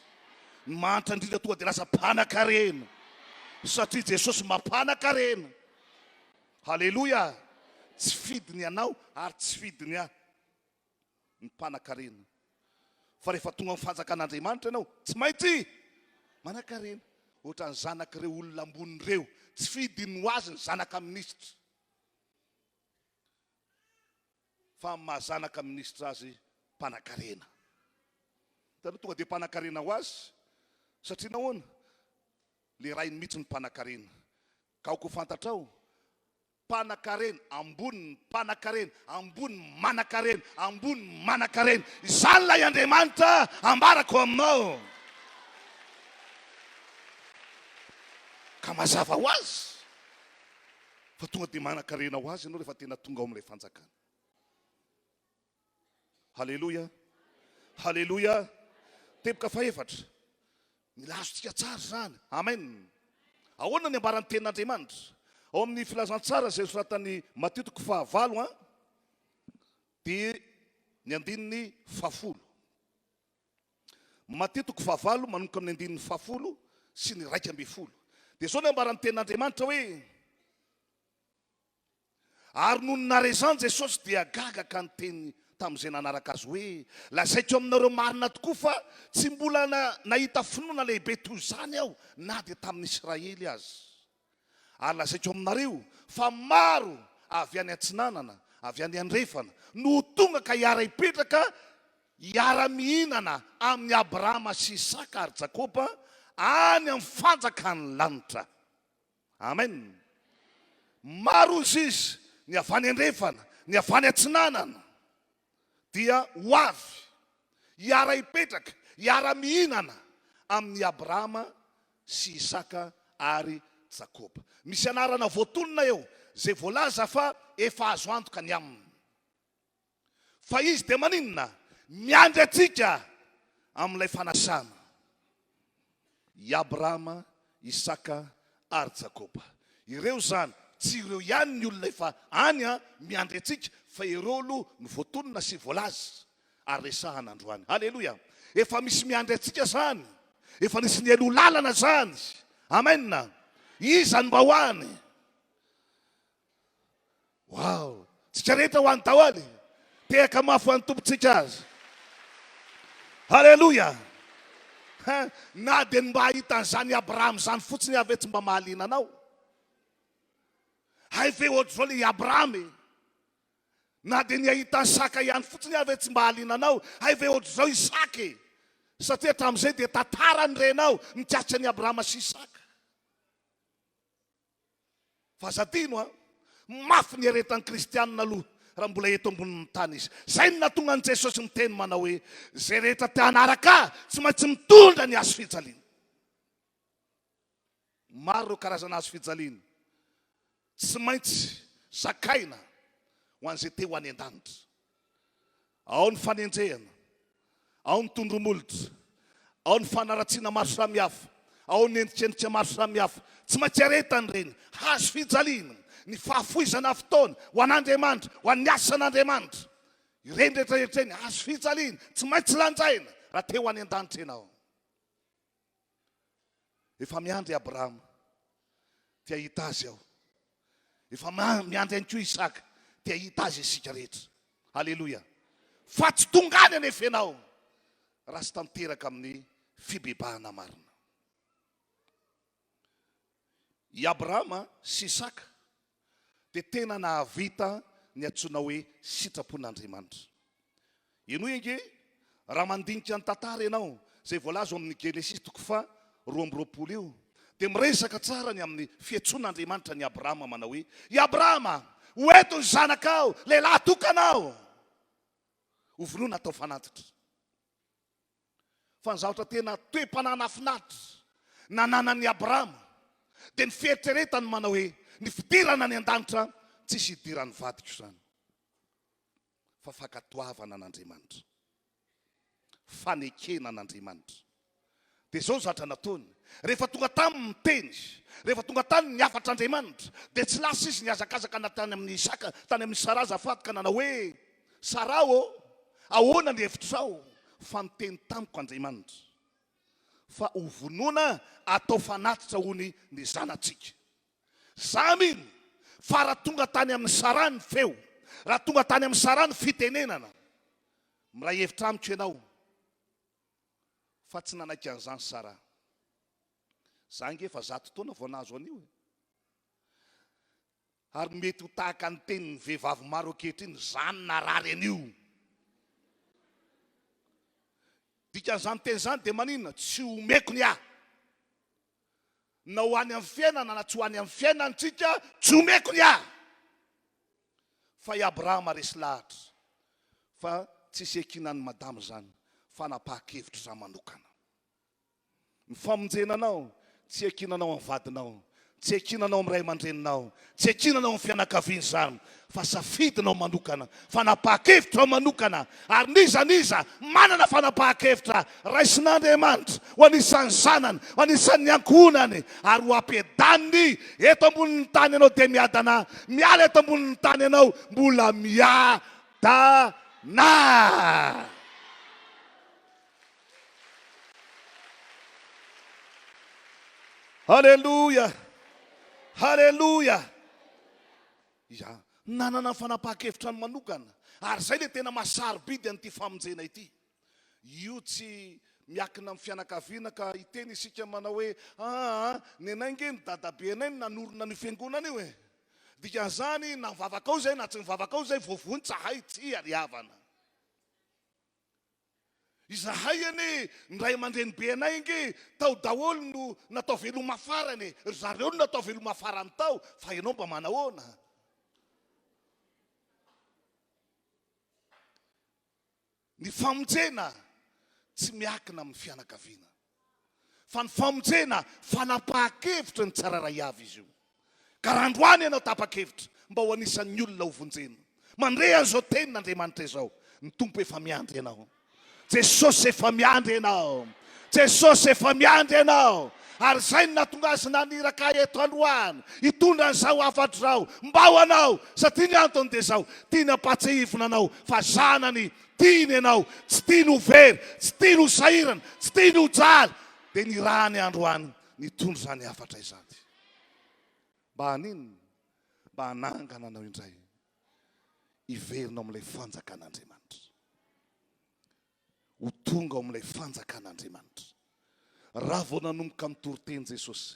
Ny mahantra indrindra tonga dia lasa mpanan-karena satria Jesosy mampanan-karena. Haleloia! Tsy fidiny anao ary tsy fidiny ahy. ny mpanan-karena. Fa rehefa tonga amin'ny fanjakan'Andriamanitra ianao, tsy maintsy manan-karena. Ohatran'ny zanak'ireo olona ambony ireo, tsy fidiny ho azy ny zanaka minisitra. Fa amin'ny maha zanaka minisitra azy, mpanan-karena. Hitanao, tonga dia mpanan-karena ho azy, satria nahoana? Ilay rainy mihitsy no mpanan-karena. Ka aoka ho fantatrao, Mpanakarena, ambony ny mpanakarena, ambony ny manakarena, ambony ny manakarena. Izany ilay Andriamanitra ambarako aminao. Ka mazava ho azy fa tonga dia manakarena ho azy ianao rehefa tena tonga ao amin'ilay fanjakana. Haleloia! Haleloia! Teboka fahefatra. Mila azontsika tsara izany. Amen! Ahoana ny ambaran'ny tenin'Andriamanitra? Ao amin'ny filazantsara izay nosoratan'i Matio toko fahavalo an, dia ny andininy fahafolo. Matio toko fahavalo manomboka amin'ny andininy fahafolo sy ny 11. Dia izao ny ambaran'ny tenin'Andriamanitra hoe, Ary nony nahare izany Jesosy dia gaga ka niteny tamin'izay nanaraka Azy hoe, Lazaiko aminareo marina tokoa fa tsy mbola nahita finoana lehibe toy izany Aho na dia tamin'ny Isiraely aza. Ary lazaiko aminareo fa maro avy any atsinanana, avy any andrefana, no ho tonga ka hiara-hipetraka hiara-mihinana amin'i Abrahama sy Isaka ary Jakoba any amin'ny fanjakan'ny lanitra. Amen. Maro hozy izy, ny avy any andrefana, ny avy any atsinanana dia ho avy hiara-hipetraka, hiara-mihinana amin'i Abrahama sy Isaka ary Jakoba. Misy anarana voatonona eo izay voalaza fa efa azo antoka ny aminy. Fa izy dia maninona? Miandry antsika amin'ilay fanasana. I Abrahama, Isaka ary Jakoba. Ireo izany, tsy ireo ihany ny olona efa any an, miandry antsika, fa ireo aloha no voatonona sy voalaza ary resahana androany. Aleloia! Efa misy miandry antsika izany. Efa nisy nialoha lalana izany. Amen! Iza no mba ho any? Wow! Tsika rehetra ho any daholo. Tehaka mafy ho an'ny Tompontsika azy. Haleloia! Ha, na dia ny mba hahita an'izany Abrahama izany fotsiny aho ve tsy mba mahaliana anao? Hay ve ohatr'izao ilay Abrahama e? Na dia ny hahita an'i Saka ihany fotsiny aho ve tsy mba hahaliana anao? Hay ve ohatr'izao i Saka e? Satria hatramin'izay dia tantara ny renao mikasika an'i Abrahama sy Isaka. Fa aza adino an! Mafy ny aretan'ny kristianina aloha raha mbola eto ambonin'ny tany izy. Izay no nahatonga an'i Jesosy niteny manao hoe, Izay rehetra te hanaraka Ahy tsy maintsy mitondra ny hazo fijaliana. Maro ireo karazana hazo fijaliana tsy maintsy zakaina ho an'izay te ho any an-danitra. Ao ny fanenjehana, ao ny tondromolotra, ao ny fanaratsiana maro samihafa, ao ny endrikendrika maro samihafa. Tsy maintsy aretana ireny. Hazo fijaliana, ny fahafoizana fotoana ho an'Andriamanitra, ho an'ny asan'Andriamanitra. Ireny rehetra rehetra ireny, hazo fijaliana, tsy maintsy lanjaina raha te ho any an-danitra ianao. Efa miandry Abrahama, te hahita azy aho. Efa miandry ihany koa Isaka, te hahita azy isika rehetra. Aleloia. Fa tsy tonga any anefa ianao raha tsy tanteraka amin'ny fibebahana marina. I Abrahama sy Isaka dia tena nahavita ny antsoina hoe sitrapon'Andriamanitra. Henoy ange, raha mandinika ny tantara ianao, izay voalaza ao amin'ny Genesisy toko faha 22 io, dia miresaka tsara ny amin'ny fiantsoan'Andriamanitra an'i Abrahama manao hoe, I Abrahama! Ho eto ny zanakao, lehilahy tokanao. Ho vonoina atao fanatitra. Fa ny zavatra tena toe-panahy nahafinaritra nananan'i Abrahama dia ny fieritreretany manao hoe, ny fidirana any an-danitra tsisy hidiran'ny vadiko izany. Fa fankatoavana an'Andriamanitra. Fanekena an'Andriamanitra. Dia izao ny zavatra nataony, rehefa tonga taminy ny teny, rehefa tonga taminy ny hafatr'Andriamanitra, dia tsy lasa izy nihazakazaka na tany amin'i Isaka, tany amin'i Saraha azafady, ka nanao hoe, Saraha ô, ahoana ny hevitrao fa niteny tamiko Andriamanitra, fa ho vonoina atao fanatitra hono ny zanatsika. Za mino fa raha tonga tany amin'i Saraha ny feo, raha tonga tany amin'i Saraha ny fitenenana, miray hevitra amiko ianao, Fa tsy nanaiky an'izany Sarah. Za ange efa zato taona vao nahazo an'io e. Ary mety ho tahaka ny tenin'ny vehivavy maro ankehitriny, za no narary an'io. Dikan'izany teny izany dia maninona? Tsy omeko ny ahy. Na ho any amin'ny fiainana na tsy ho any amin'ny fiainana tsika, tsy omeko ny ahy. Fa i Abrahama resy lahatra fa tsisy ekiana an'i madama izany, fanapahan-kevitra izany manokana. Ny famonjena anao tsy ekinanao amin'ny vadinao, tsy ekinanao amin'ny ray aman-dreninao, tsy ekinanao amin'ny fianakaviana izany fa safidinao manokana, fanapahan-kevitrao manokana, ary n'iza n'iza manana fanapahan-kevitra raisin'Andriamanitra ho anisan'ny zanany, ho anisan'ny ankohonany, ary ho ampiadaniny eto ambonin'ny tany ianao dia miadana, miala eto ambonin'ny tany ianao mbola miadana. Haleloia! Haleloia! Ya, nanana ny fanapahan-kevitrany manokana, ary izay ilay tena maha sarobidy an'ity famonjena ity. Io tsy miakina amin'ny fianakaviana ka hiteny isika manao hoe aa, nenay nge ny dadabenay no nanorina an'io fiangonana io e. Dikan'izany na mivavaka ao izay na tsy mivavaka ao izay voavonjy tsahay, tsia ry havana. Izahay anie, ny ray aman-drenibe anay ange tao daholo no natao veloma farany e, ry zareo no natao veloma farany tao, fa ianao mba manahoana? Ny famonjena tsy miakina amin'ny fianakaviana. Fa ny famonjena fanapahan-kevitry ny tsirairay avy izy io. Ka raha androany ianao tapa-kevitra mba ho anisan'ny olona ho vonjena, mandre an'izao tenin'Andriamanitra izao, ny Tompo efa miandry anao. Jesosy efa miandry anao. Jesosy efa miandry anao. Ary izay no nahatonga Azy naniraka ahy eto androany, hitondra an'izao hafatra izao mba ho anao, satria ny antony dia izao, tiany hampahatsiahivina anao fa zanany Tiany ianao, tsy tiany ho very, tsy tiany ho sahirana, tsy tiany ho jaly. Dia nirahany androany nitondra izany hafatra izany. Mba haninona? Mba hanangana anao indray hiverina ao amin'ilay fanjakan'Andriamanitra. Ho tonga ao amin'ilay fanjakan'Andriamanitra. Raha vao nanomboka nitory teny Jesosy,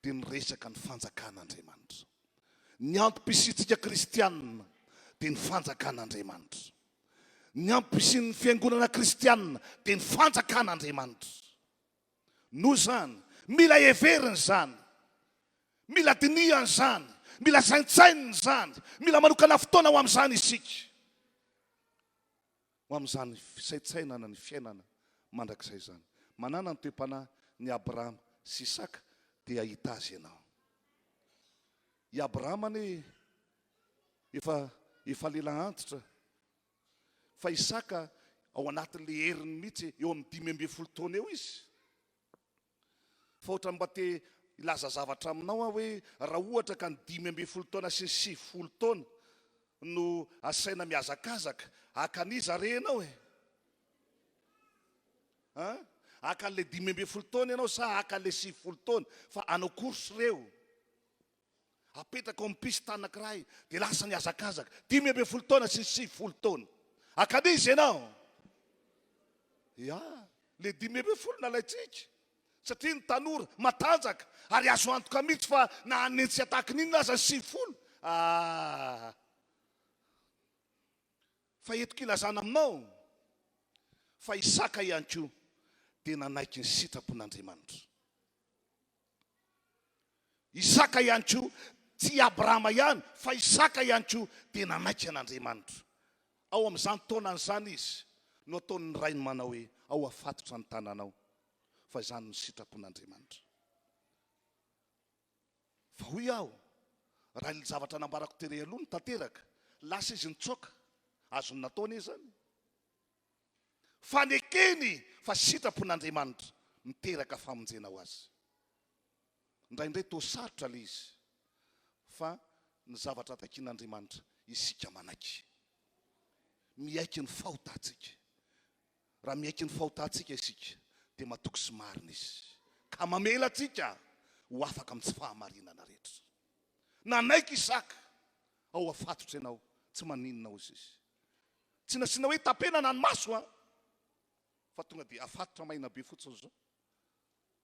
dia niresaka ny fanjakan'Andriamanitra. Ny antom-pisiantsika kristianina dia ny fanjakan'Andriamanitra. Ny antom-pisian'ny fiangonana kristianina dia ny fanjakan'Andriamanitra. Noho izany, mila heverina izany, mila dinihana izany, mila saintsainina izany, mila manokana fotoana ho amin'izany isika. Ho amin'izany fisaintsainana ny fiainana mandrakizay izany. Manana ny toe-panahy ny Abrahama sy Isaka dia hahita azy ianao. I Abrahama anie efa efa lehilahy antitra fa Isaka ao anatin'ilay heriny mihitsy eo amin'ny 15 taona eo izy. Fa ohatran'ny mba te hilaza zavatra aminao aho hoe raha ohatra ka ny 15 taona sy ny 90 taona no asaina mihazakazaka, haka an'iza re ianao e? An? Haka an'ilay 15 taona ianao sa haka an'ilay 90 taona? Fa hanao course ireo. Apetraka ao amin'ny piste anankiray dia lasa nihazakazaka. 15 taona sy ny 90 taona. Haka an'iza ianao? Ya, le 15 nalaintsika satria ny tanora matanjaka ary azo antoka mihitsy fa na hanenjika tahaka ny inona aza ny 90. Ah! Fa entiko ilazana aminao fa Isaka ihany koa dia nanaiky ny sitrapon'Andriamanitra. Isaka ihany koa. Tsy i Abrahama ihany fa Isaka ihany koa dia nanaiky an'Andriamanitra. Ao amin'izany taonany izany izy no ataon'ny rainy manao hoe, Ao hafatotra ny tananao, fa izany no sitrapon'Andriamanitra. Fa hoy aho, raha ilay zavatra nambarako tery aloha no tanteraka, lasa izy nitsoaka, azony natao anie izany. Fa nekeny fa sitrapon'Andriamanitra miteraka famonjena ho azy. Indraindray toa sarotra ilay izy, fa ny zavatra takian'Andriamanitra, isika manaiky. Miaiky ny fahotantsika. Raha miaiky ny fahotantsika isika, dia matoky sy marina Izy, ka mamela antsika ho afaka amin'ny tsy fahamarinana rehetra. Nanaiky Isaka, ao hafatotra ianao, tsy maninona hozy izy. Tsy nasiana hoe tapenana ny maso an! Fa tonga dia afatotra maina be fotsiny izao.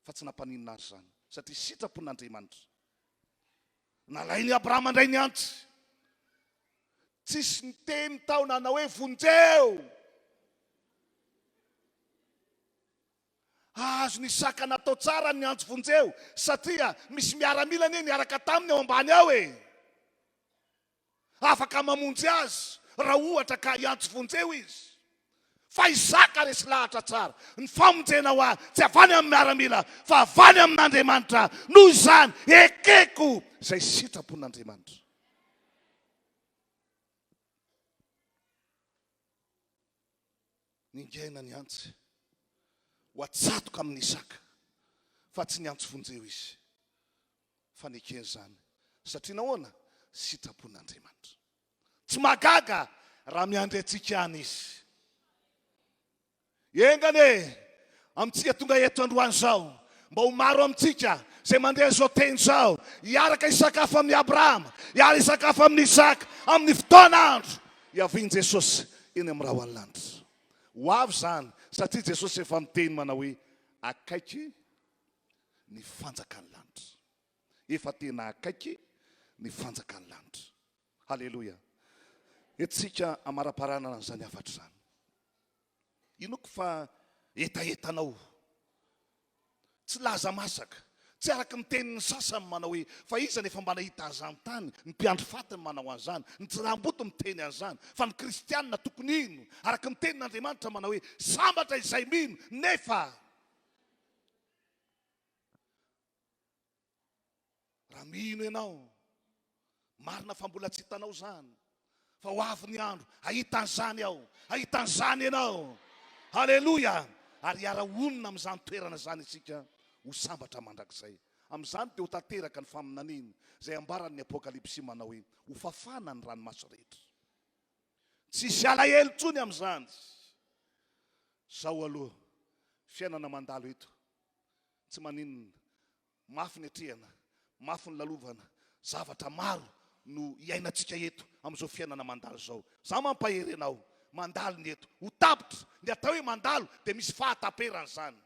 Fa tsy nampaninona azy izany, satria sitrapon'Andriamanitra. Nalain'i Abrahama indray ny antsy. Tsisy niteny tao nanao hoe vonjeo! Azon'i Isaka natao tsara ny niantso vonjeo, satria misy miaramila anie niaraka taminy ao ambany ao e! Afaka mamonjy azy raha ohatra ka hiantso vonjeo izy. Fa Isaka resy lahatra tsara. Ny famonjena ho ahy tsy avy any amin'ny miaramila fa avy any amin'Andriamanitra. Noho izany, ekeko izay sitrapon'Andriamanitra. Ningaina ny antsy ho atsatoka amin'i Isaka fa tsy niantso vonjeo izy. Fa nekeny izany. Satria nahoana? Sitrapon'Andriamanitra. Tsy mahagaga raha miandry antsika any Izy. Enga anie amintsika tonga eto androany izao, mba ho maro amintsika izay mandre an'izao teny izao, hiaraka hisakafo amin'i Abrahama, hiara hisakafo amin'i Isaka, amin'ny fotoana andro hiavian'i Jesosy eny amin'ny rahona lanitra. Ho avy izany, satria Jesosy efa niteny manao hoe, Akaiky ny fanjakan'ny lanitra. Efa tena akaiky ny fanjakan'ny lanitra. Haleloia. Entintsika amaraparanana an'izany hafatra izany. Inoako fa hetahetanao. Tsy laza masaka. Tsy araka ny tenin'ny sasany manao hoe fa iza no efa mba nahita an'izany tany, ny mpiandry faty no manao an'izany, ny tsiramboto miteny an'izany, fa ny kristianina tokony hino araka ny tenin'Andriamanitra manao hoe sambatra izay mino nefa Raha mino ianao, marina fa mbola tsy hitanao izany, fa ho avy ny andro hahita an'izany aho, hahita an'izany ianao. Haleloia! Ary hiara-honina amin'izany toerana izany isika, ho sambatra mandrakizay. Amin'izany dia ho tanteraka ny faminaniana izay ambaran'ny Apokalypsy manao hoe, Hofafana ny ranomaso rehetra. Tsy hisy alahelo intsony amin'izany. Izao aloha, fiainana mandalo eto, tsy maninona, mafy ny atrehana, mafy ny lalovana, zavatra maro no iainantsika eto amin'izao fiainana mandalo izao. Izaho mampahery anao, mandalo ny eto, ho tapitra, ny atao hoe mandalo dia misy fahataperana izany.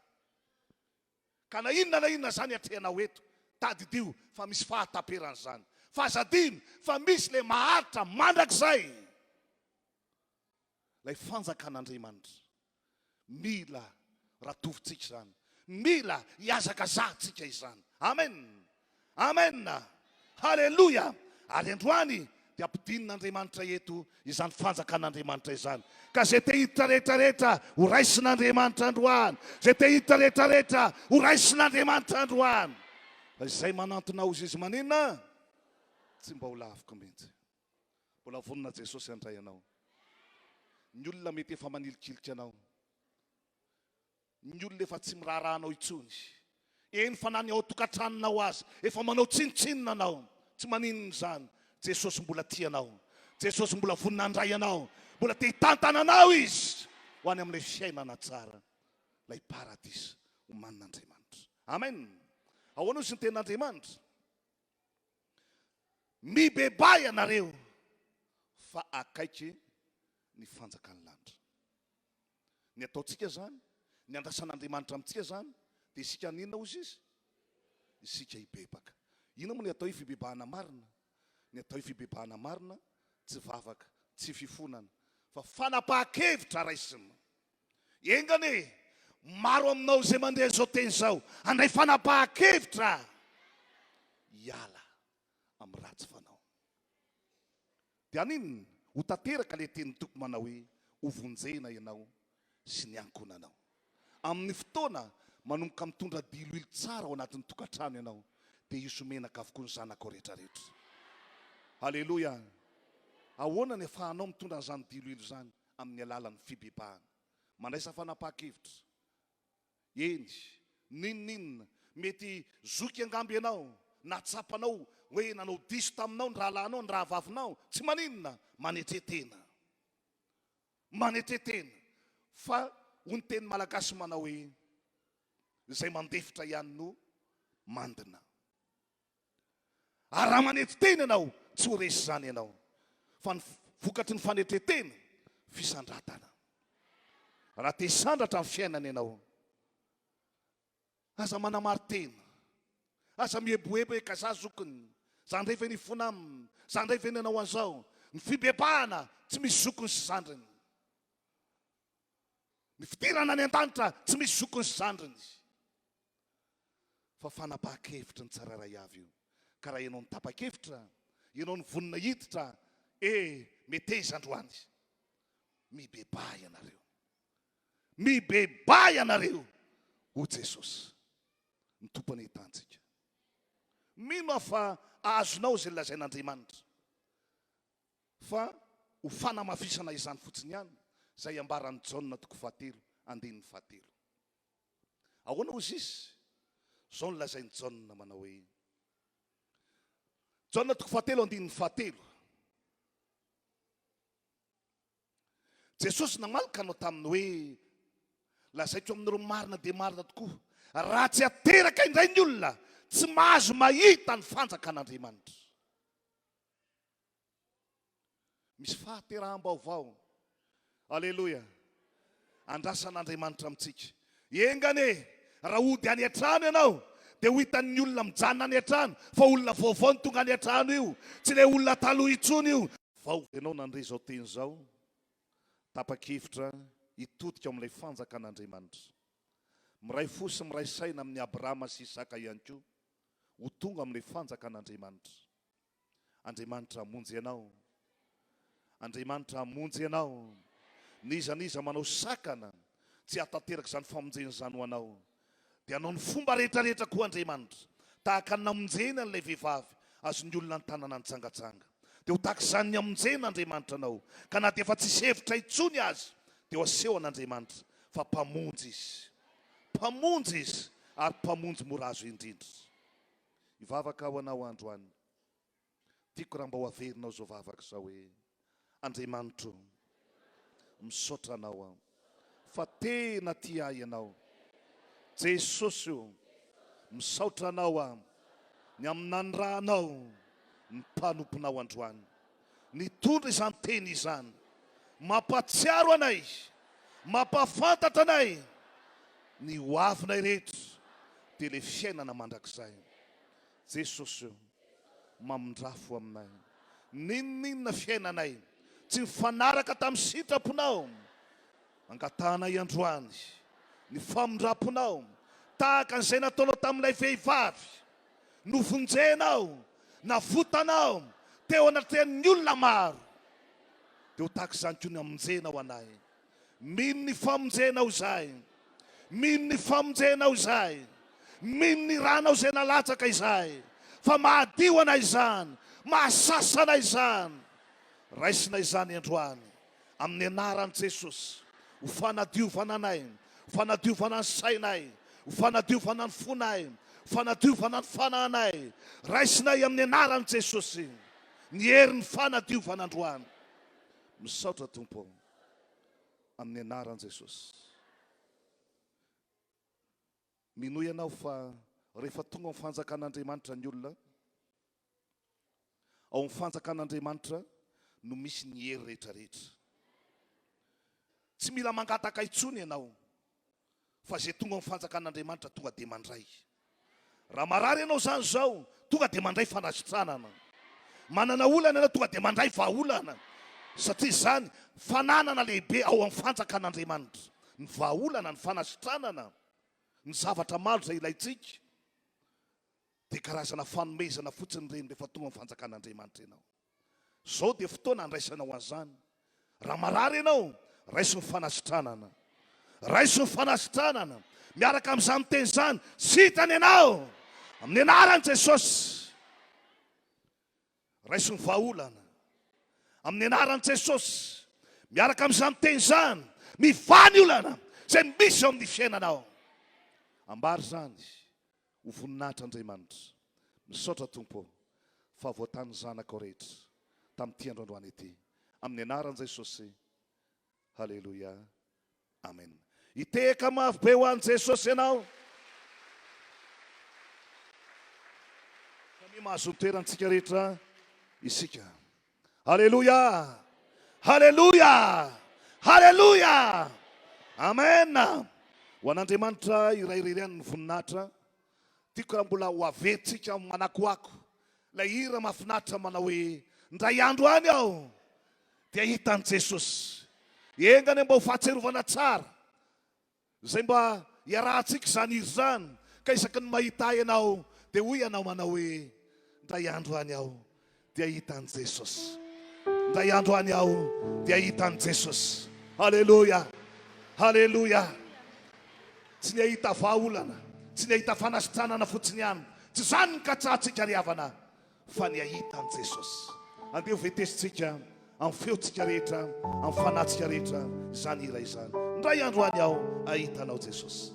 Ka na inona na inona izany atrehanao eto, tadidio fa misy fahataperana izany. Fa aza adino fa misy ilay maharitra mandrakizay. Ilay fanjakan'Andriamanitra. Mila ratovintsika izany. Mila hihazakazahantsika izany. Amen! Amen! Haleloia! Ary androany dia ampidinin'Andriamanitra eto izany fanjakan'Andriamanitra izany. Ka izay te hiditra rehetra rehetra ho raisin'Andriamanitra androany. Izay te hiditra rehetra rehetra ho raisin'Andriamanitra androany. Fa izay manantona hozy izy maninona? Tsy mba ho laviko mihitsy. Mbola vonona Jesosy handray anao. Ny olona mety efa manilikilika anao. Ny olona efa tsy miraharaha anao intsony. Eny fa na ny ao an-tokantranonao aza efa manao tsinontsinona anao. Tsy maninona izany. Jesosy mbola tia anao. Jesosy mbola vonona handray anao. Mbola te hitantana anao Izy ho any amin'ilay fiainana tsara, ilay paradisa omanin'Andriamanitra. Amen. Ahoana hozy ny tenin'Andriamanitra? Mibebaha ianareo fa akaiky ny fanjakan'ny lanitra. Ny ataontsika izany, ny andrasan'Andriamanitra amintsika izany, dia isika haninona hozy izy? Isika hibebaka. Inona moa ny atao hoe fibebahana marina? Ny atao hoe fibebahana marina tsy vavaka, tsy fifonana, fa fanapahan-kevitra raisina. Enga anie, maro aminao izay mandre izao teny izao, handray fanapahan-kevitra hiala amin'ny ratsy fanao. Dia haninona? Ho tanteraka ilay tenin'ny Tompo manao hoe, Hovonjena ianao sy ny ankohonanao. Amin'ny fotoana manomboka mitondra diloilo tsara ao anatin'ny tokantrano ianao, dia hisy ho menaka avokoa ny zanakao rehetrarehetra. Aleloia! Ahoana ny afahanao mitondra an'izany diloilo izany? Amin'ny alalan'ny fibebahana. Mandraisa fanapahan-kevitra. Eny, n'inon'inona, mety zoky angamba ianao, na tsapanao hoe nanao diso taminao ny rahalahinao, ny rahavavinao, tsy maninona, manetre tena. Manetre tena. Fa hoy ny teny malagasy manao hoe, izay mandefitra ihany no mandina. Ary raha manetry tena ianao, tsy ho resy izany ianao. Fa ny vokatry ny fanetren-tena, fisandratana. Raha te hisandratra ny fiainana ianao, aza manamari-tena. Aza mieboebo hoe ka za zokiny, za ndray ve nifona aminy, za ndray ve nanao an'izao. Ny fibebahana tsy misy zokiny sy zandriny. Ny fidirana any an-danitra tsy misy zokiny sy zandriny. Fa fanapahan-kevitry ny tsirairay avy io. Ka raha ianao no tapa-kevitra, ianao no vonona hiditra, eh, meteza androany. Mibebaha ianareo. Mibebaha ianareo, hoy Jesosy. Ny Tompo anie hitantsika. Mino aho fa azonao izay lazain'Andriamanitra. Fa ho fanamafisana izany fotsiny ihany, izay ambaran'i Jaona toko fahatelo, andininy fahatelo. Ahoana hozy izy? Izao no lazain'i Jaona manao hoe, Jaona toko fahatelo andininy fahatelo. Jesosy namaly ka nanao taminy hoe, Lazaiko aminareo marina dia marina tokoa, raha tsy ateraka indray ny olona, tsy mahazo mahita ny fanjakan'Andriamanitra. Misy fahateraham-baovao. Aleloia. Andrasan'Andriamanitra amintsika. Enga anie, raha hody any an-trano ianao, dia ho hitan'ny olona mijanona any an-trano fa olona vaovao no tonga any an-trano io. Tsy ilay olona taloha intsony io. Vao ianao nandre izao teny izao, tapa-kevitra hitodika ao amin'ilay fanjakan'Andriamanitra. Miray fo sy miray saina amin'i Abrahama sy Isaka ihany koa, ho tonga amin'ilay fanjakan'Andriamanitra. Andriamanitra hamonjy anao. Andriamanitra hamonjy anao. N'iza n'iza manao sakana tsy hahatanteraka izany famonjena izany ho anao, dia hanao ny fomba rehetra rehetra koa Andriamanitra, tahaka ny namonjena an'ilay vehivavy azon'ny olona an-tanana nijangajanga. Dia ho tahaka izany ny hamonjena Andriamanitra anao, ka na dia efa tsisy hevitra intsony aza, dia ho asehon'Andriamanitra fa Mpamonjy Izy. Mpamonjy Izy, ary Mpamonjy mora azo indrindra. Hivavaka ho anao androany. Tiako raha mba ho averinao izao vavaka izao hoe, Andriamanitro, misaotra Anao aho fa tena tia ahy Ianao. Jesosy o, misaotra Anao aho ny amin'ny nanirahanao ny mpanomponao androany. Nitondra izany teny izany. Mampahatsiaro anay, mampahafantatra anay ny ho avinay rehetra dia ilay fiainana mandrakizay. Jesosy o, mamindrafo aminay. N'inon'inona fiainanay tsy mifanaraka tamin'ny sitraponao, angatahanay androany ny famindram-ponao tahaka an'izay nataonao tamin'ilay vehivavy. Novonjenao, navotanao teo anatrehan'ny olona maro. Dia ho tahaka izany koa ny hamonjenao anay. Mino ny famonjenao izahay. Mino ny famonjenao izahay. Mino ny ranao izay nalatsaka izahay. Fa mahadio anay izany. Mahasasa anay izany. Raisina izany androany. Amin'ny anaran'i Jesosy, ho fanadiovana anay, ho fanadiovana ny sainay, ho fanadiovana ny fonay, ho fanadiovana ny fanahinay. Raisinay amin'ny anaran'i Jesosy ny herin'ny fanadiovana androany. Misaotra Tompo ô, amin'ny anaran'i Jesosy. Minoa ianao fa rehefa tonga ao amin'ny fanjakan'Andriamanitra ny olona, Ao amin'ny fanjakan'Andriamanitra no misy ny hery rehetra rehetra. Tsy mila mangataka intsony ianao fa izay tonga ao amin'ny fanjakan'Andriamanitra tonga dia mandray. Raha marary ianao izany izao, tonga dia mandray fanasitranana. Manana olana ianao, tonga dia mandray vahaolana. Satria izany fananana lehibe ao amin'ny fanjakan'Andriamanitra. Ny vahaolana, ny fanasitranana, ny zavatra maro izay ilaintsika. Dia karazana fanomezana fotsiny ireny rehefa tonga amin'ny fanjakan'Andriamanitra ianao. Izao dia fotoana handraisanao an'izany. Raha marary ianao, raiso ny fanasitranana. Raiso ny fanasitranana. Miaraka amin'izany teny izany, sitrana ianao. Amin'ny anaran'i Jesosy. Raiso ny vahaolana. Amin'ny anaran'i Jesosy. Miaraka amin'izany teny izany, mivaha ny olana izay misy eo amin'ny fiainanao. Ambara izany ho voninahitr'Andriamanitra. Misaotra Tompo ô, fa voatahy ny zanakao rehetra tamin'ity andro androany ity. Amin'ny anaran'i Jesosy. Haleloia. Amen. Hitehaka mafy be ho an'i Jesosy ianao. Samia mahazo ny toerantsika rehetra isika. Haleloia! Haleloia! Haleloia! Amen! Ho an'Andriamanitra iray irery ihany ny voninahitra. Tiako raha mbola ho averintsika manakoako ilay hira mahafinaritra manao hoe Indray andro any aho dia hahita an'i Jesosy. Enga anie mba ho fahatsiarovana tsara izay mba iarahantsika izany hira izany ka isaky ny mahita ahy ianao dia hoy ianao manao hoe Indray andro any aho dia hahita an'i Jesosy. Indray andro any aho dia hahita an'i Jesosy. Haleloia! Haleloia! Tsy ny hahita vahaolana, tsy ny hahita fanasitranana fotsiny ihany, tsy izany ny katsahantsika ry havana, fa ny hahita an'i Jesosy. Andeha ho vetesintsika amin'ny feontsika rehetra, amin'ny fanahintsika rehetra izany hira izany. Indray andro any aho hahita anao Jesosy.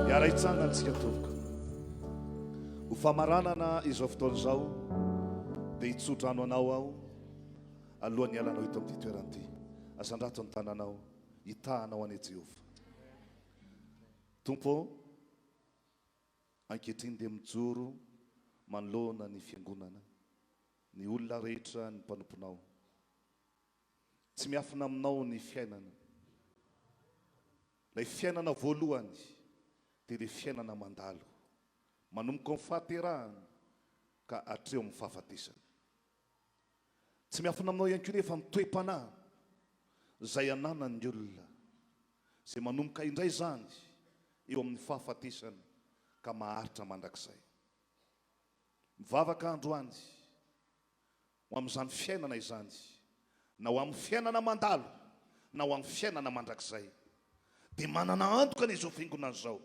Hiara-hitsangana isika tompoko. Ho famaranana izao fotoana izao dia hitsodrano anao aho alohan'ny hialanao eto amin'ity toerana ity. Asandrato ny tananao hitahanao an'i Jehovah. Tompo ô, ankehitriny dia mijoro manoloana ny fiangonana, ny olona rehetra, ny mpanomponao. Tsy miafina aminao ny fiainana. Ilay fiainana voalohany dia ilay fiainana mandalo, manomboka amin'ny fahaterahana ka hatreo amin'ny fahafatesana. Tsy miafina aminao ihany koa nefa ny toe-panahy izay ananan'ny olona, izay manomboka indray izany eo amin'ny fahafatesana ka maharitra mandrakizay. Mivavaka androany ho amin'izany fiainana izany, na ho amin'ny fiainana mandalo na ho amin'ny fiainana mandrakizay, dia manana antoka anie izao fiangonana izao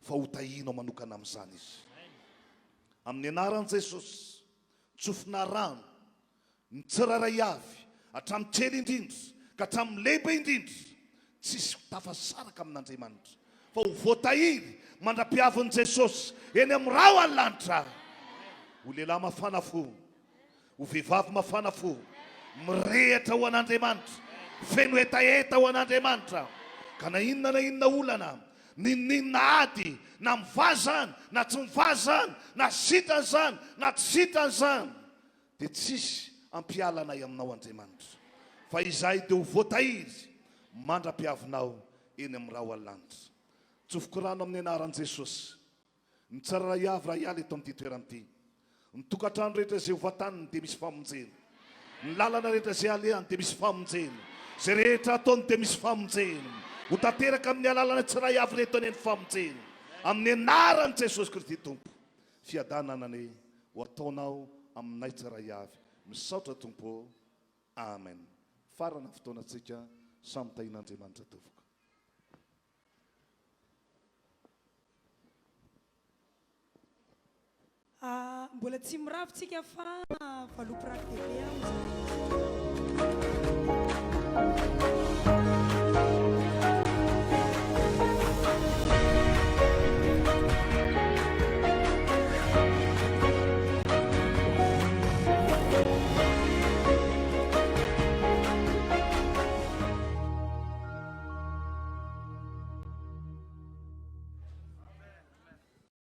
fa ho tahianao manokana amin'izany izy. Amin'ny anaran'i Jesosy, tsofina rano ny tsirairay avy, hatramin'ny kely indrindra ka hatramin'ny lehibe indrindra, tsisy ho tafasaraka amin'Andriamanitra, fa ho voatahiry mandra-piavin'i Jesosy eny amin'ny rahon'ny lanitra. Ho lehilahy mafana fo, ho vehivavy mafana fo, mirehitra ho an'Andriamanitra. Feno hetaheta ho an'Andriamanitra. Ka na inona na inona olana, n'inon'inona ady, na mivaha izany, na tsy mivaha izany, na sitrana izany, na tsy sitrana izany, dia tsisy hampiala anay aminao Andriamanitra. Fa izahay dia ho voatahiry mandra-piavinao eny amin'ny rahona lanitra. Tsofiko rano amin'ny anaran'i Jesosy. Ny tsirairay avy raha hiala eto amin'ity toerana ity. Ny tokantrano rehetra izay ho vantaniny dia misy famonjena. Ny lalana rehetra izay alehany dia misy famonjena. Izay rehetra ataony dia misy famonjena. Ho tanteraka amin'ny alalana tsirairay avy reto anie ny famonjena. Amin'ny anaran'i Jesosy Kristy Tompo. Fiadanana anie ho ataonao aminay tsirairay avy. Misaotra Tompo ô. Amen. Farana ny fotoanantsika. Samy tahian'Andriamanitra tompoko. Mbola tsy miravo tsika fa valopy racdb aho zany.